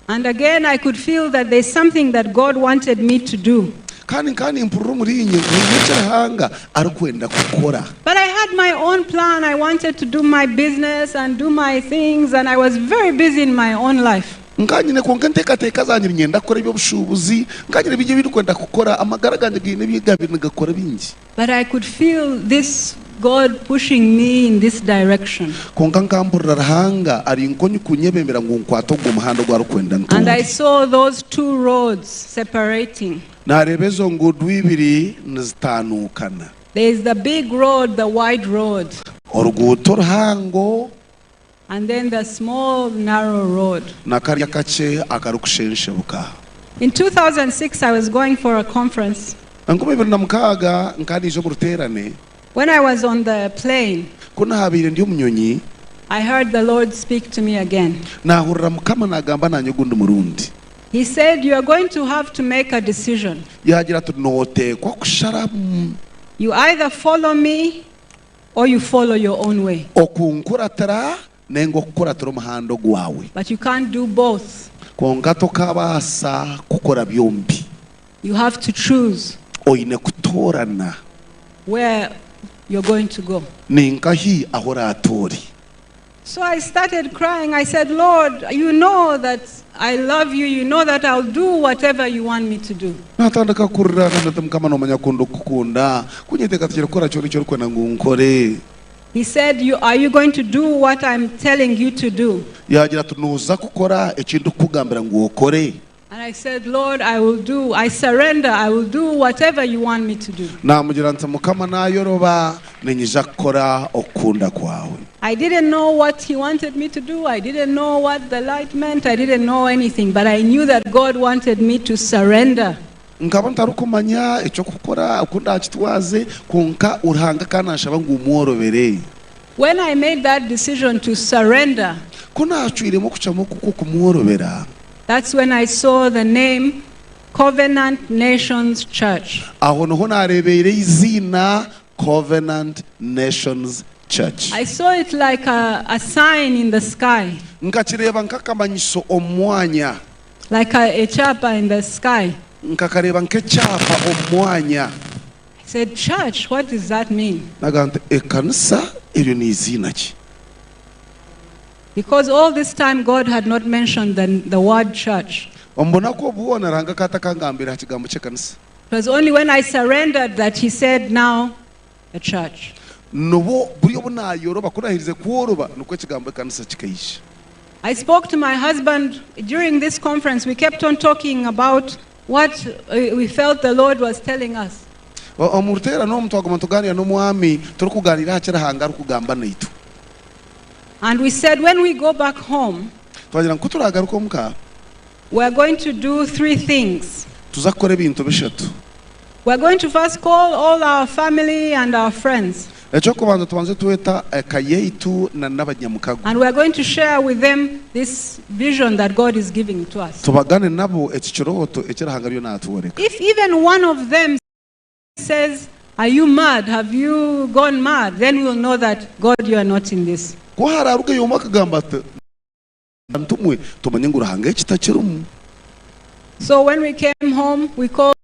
And again, I could feel that there's something that God wanted me to do. Kandi nkaba nimpurira omuri inye ngu haine eki Ruhanga arikwenda kukora. But I had my own plan. I wanted to do my business and do my things, and I was very busy in my own life. Nkaba nyine kwonka enteekateeka zangye niinyenda kukora eby'obushuubuzi, nkaba nyine bingi ebi ndikwenda kukora, amagara gangye gaine ebi gaabaire nigakora bingi. But I could feel this God pushing me in this direction. Kwonka nkampurira Ruhanga ari nkonyi kunyebembera ngu nkwate ogwo muhanda ogu arikwenda And I ntunge. saw those two roads separating. Naareeba ezo nguudo ibiri nizitaanuukana. There is the big road, the wide road. Oruguuto ruhango. And then the small, narrow road. Na karya kakye akarikushenshebwa. In 2006, I was going for a conference. Enkumi ibiri na mukaaga nkaba niija omu ruteerane. When I was on the plane, Ku naabaire ndi omu nyonyi, I heard the Lord speak to me again. naahurira Mukama naagamba naanye ogundi murundi. He said, You are going to have to make a decision. Yaagira ati, Nooteekwa kusharamu. You either follow me or you follow your own way. Okunkuratira nainga okukuratira omuhanda ogwawe. But you can't do both. Kwonka tokaabaasa kukora byombi. You have to choose. Oine kutoorana. Where you're going to go. Ni nkahi ahu oraatoore? So I started crying. I said, Lord, you know that I love you. You know that I'll do whatever you want me to do. Naatandika kurira, nagamba nti, Mukama, noomanya ku ndikukukunda. Ku nyeteekateekire kukora kyona eki orikwenda ngu nkore. He said, you, Are you going to do what I'm telling you to do? Yaagira ati, Nooza kukora eki ndikukugambira ngu okore? And I said, Lord, I will do. I surrender. I will do whatever you want me to do. Naamugira nti, Mukama, naayoroba, niinyija kukora okukunda kwawe. I didn't know what he wanted me to do. I didn't know what the light meant. I didn't know anything. But I knew that God wanted me to surrender. Nkaba ntarikumanya eky'okukora, oku ndaakitwaze, kwonka Ruhanga akaba naanshaba ngu mworobere. When I made that decision to surrender, Ku naacwiremu okucwamu oku kw'okumworobera. That's when I saw the name Covenant Nations Church. Aho niho naareebeire eiziina Covenant Nations Church. I saw it like a, a sign in the sky. Nkakireeba nk'akamanyiso omu mwanya. Like a, a chapa in the sky. Nkakareeba nk'ekyapa omu mwanya. I said, Church, what does that mean? Nagamba nti, Ekanisa, eryo n'eiziina ki? Because all this time God had not mentioned the, the word church. Omu bunaku obu bwona Ruhanga akaba atakangambire aha kigambo ky'ekanisa. It was only when I surrendered that he said, now, the church. Nibwo buri obu naayoroba, ku naaherize kworoba, nikwo ekigambo ekanisa kikaija. I spoke to my husband during this conference. We kept on talking about what uh, we felt the Lord was telling us. Omu ruteerane omu twaguma nitugaaniira n'omwami turikugaaniira aha ki Ruhanga arikugamba naitwe. And we said when we go back home, Twagira ngu ku turaagaruke omuka, we are going to do three things. Tuza kukora ebintu bishatu. We are going to first call all our family and our friends. Eky'okubanza tubanze tweta eka yaitu na n'abanyamukago. And we are going to share with them this vision that God is giving to us. Tubagane nabo eki kirooto eki Ruhanga ariyo naatworeka. If even one of them says, Are you mad? Have you gone mad? Then we will know that God, you are not in this. Ku haraarugeyo omwe akagamba ati, Bantu mwe, tumanye ngu Ruhanga eki takirimu. So when we came home, we called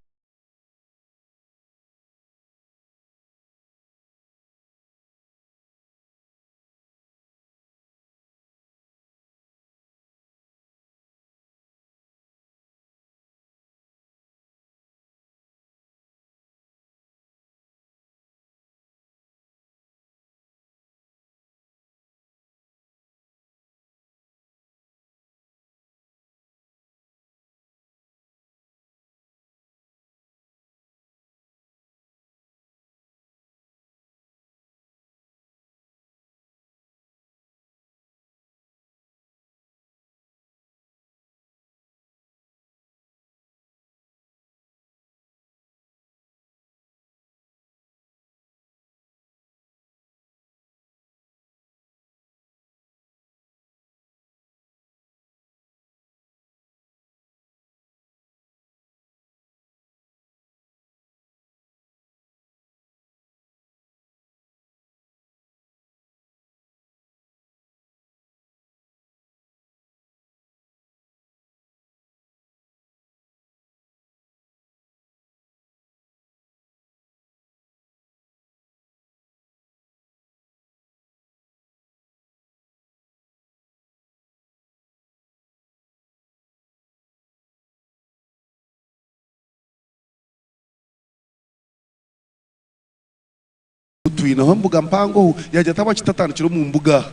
Twineho embuga mpango ohu yaagira ati ahabwaki tutatandikira omu mbuga?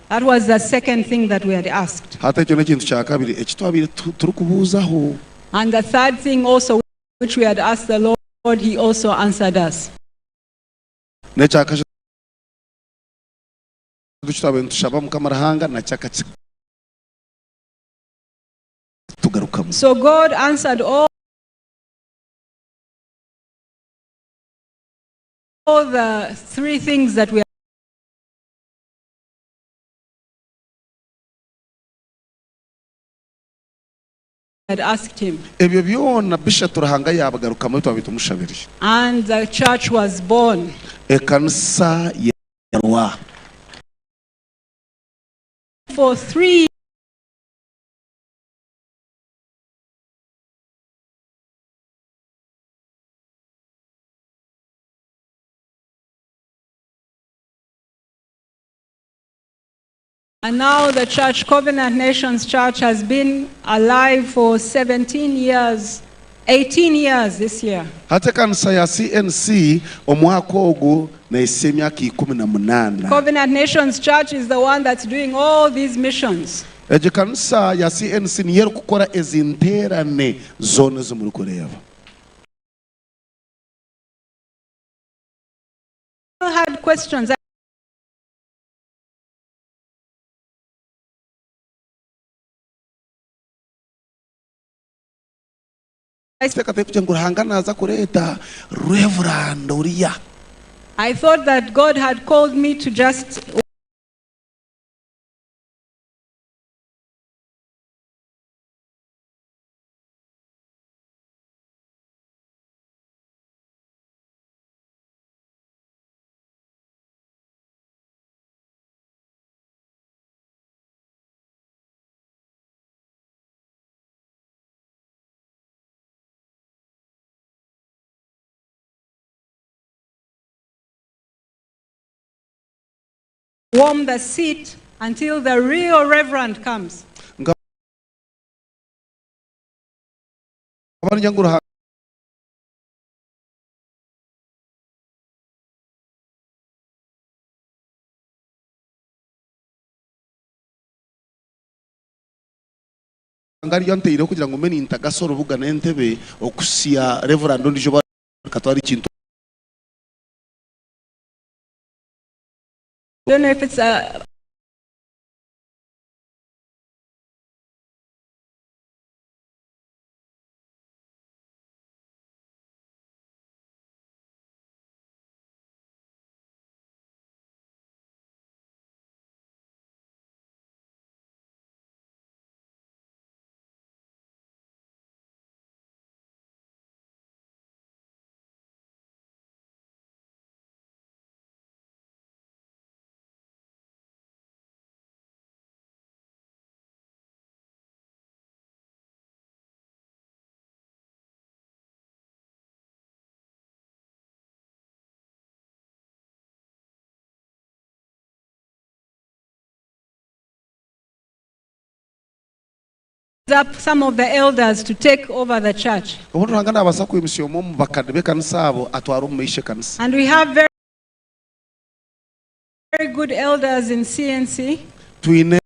That was the second thing that we had asked. Hati ekyo n'ekintu kya kabiri eki twabaire turikubuuzaho. And the third thing also which we had asked the Lord, he also answered us. N'ekya kashatu eki twabaire nitushaba Mukama Ruhanga nakyo akakitugarukamu. So God answered all all the three things that we had asked him. Ebyo byona bishatu Ruhanga yaabigarukamu ebi twabaire tumushabire. And the church was born. Ekanisa yarwa. For 3 And now the church, Covenant Nations Church, has been alive for 17 years, 18 years this year. Hati ekanisa ya CNC omwaka ogu nehitsya emyaka 18. Covenant Nations Church is the one that's doing all these missions. Egyo kanisa ya CNC niyo erikukora ezi nteerane zoona ezi murikureeba. I had questions. Teekateeka kugira ngu Ruhanga naaza kureeta Reverand oriya. I thought that God had called me to just warm the seat until the real reverend comes. Nkaba ningira ngu Ruhanga ariyo anteireho kugira ngu mbe nintagasa orubuga n'entebe okuhitsya Reverand ondiijo obu arikatwara ekintu. I don't know if it's a up some of the elders to take over the church. Obundi Ruhanga naabaasa kwimutsya omwe omu bakadde b'ekanisa abo atware omu maisho ekanisa. And we have very, very good elders in CNC. Twine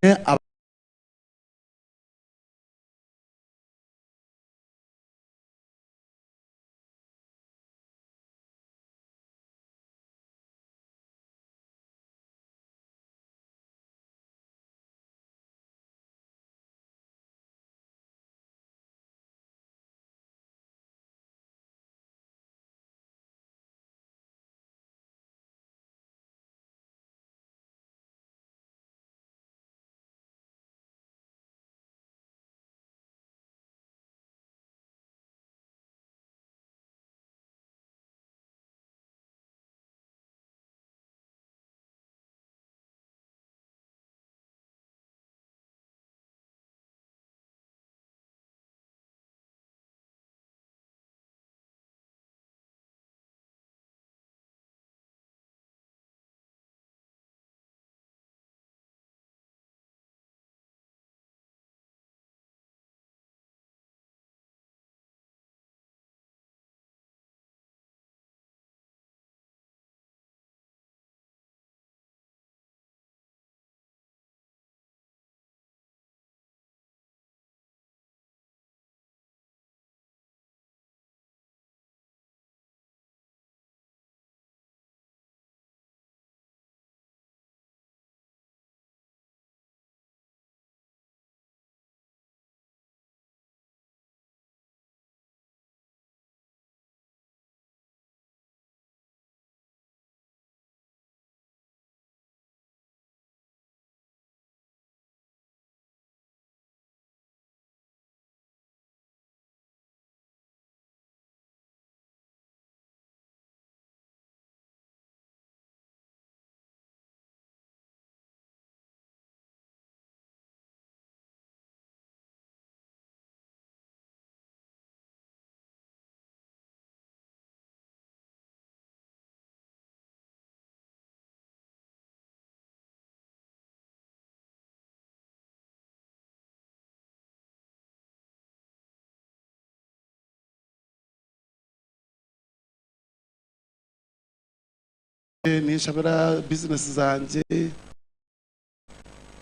Ninshabira bizinesi zangye.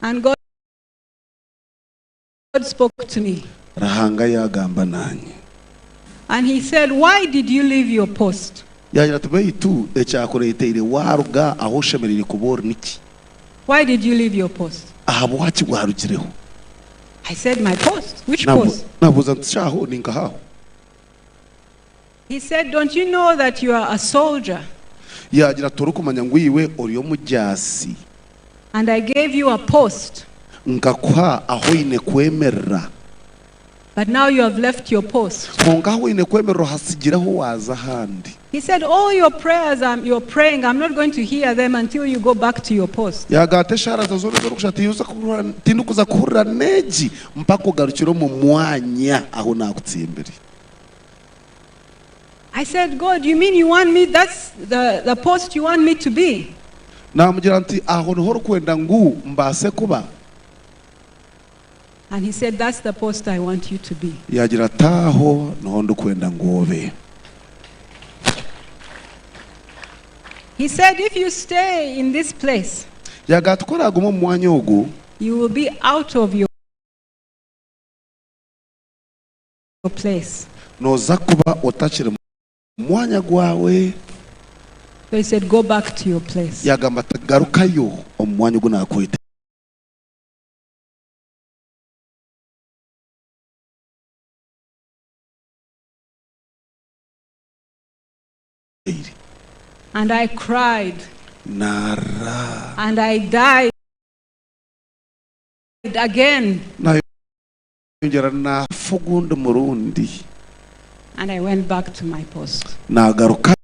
And God spoke to me. Ruhanga yaagamba naanye. And he said, Why did you leave your post? Yaagira ati, Beitu ekyakureeteire waaruga ahu oshemereire kuba ori niki? Why did you leave your post? Ahabwaki waarugireho? I said, My post? Which post? Naabuuza nti, Shaaho ni nkaha aho? He said, Don't you know that you are a soldier? Yaagira ati, Torikumanya ngu iwe ori omujaasi? And I gave you a post. Nkakuha ahu oine kwemerera. But now you have left your post. Kwonka ahu oine kwemerera ohatsigireho waaza ahandi. He said, All your prayers I'm, you're praying, I'm not going to hear them until you go back to your post. Yaagira ati, Eshaara zaawe zoona ezi orikushaba tindikuza kuhurira n'egi mpaka ogarukire omu mwanya ahu naakutsimbire. I said, God, you mean you want me, that's the, the post you want me to be? Naamugira nti, Aho niho orikwenda ngu mbaase kuba? And he said, That's the post I want you to be. Yaagira ati, Aho niho ndikwenda ngu obe. He said, If you stay in this place, Yaagira ati, Ku oraagume omu mwanya ogu, you will be out of your place. Nooza kuba otakiri mu mwanya gwawe. So he said, Go back to your place. Yaagamba ati, Garukayo omu mwanya ogu naakwetaire. And I cried. Naarira. And I died again. Naayongyera naafa ogundi murundi. And I went back to my post. Naagarukayo.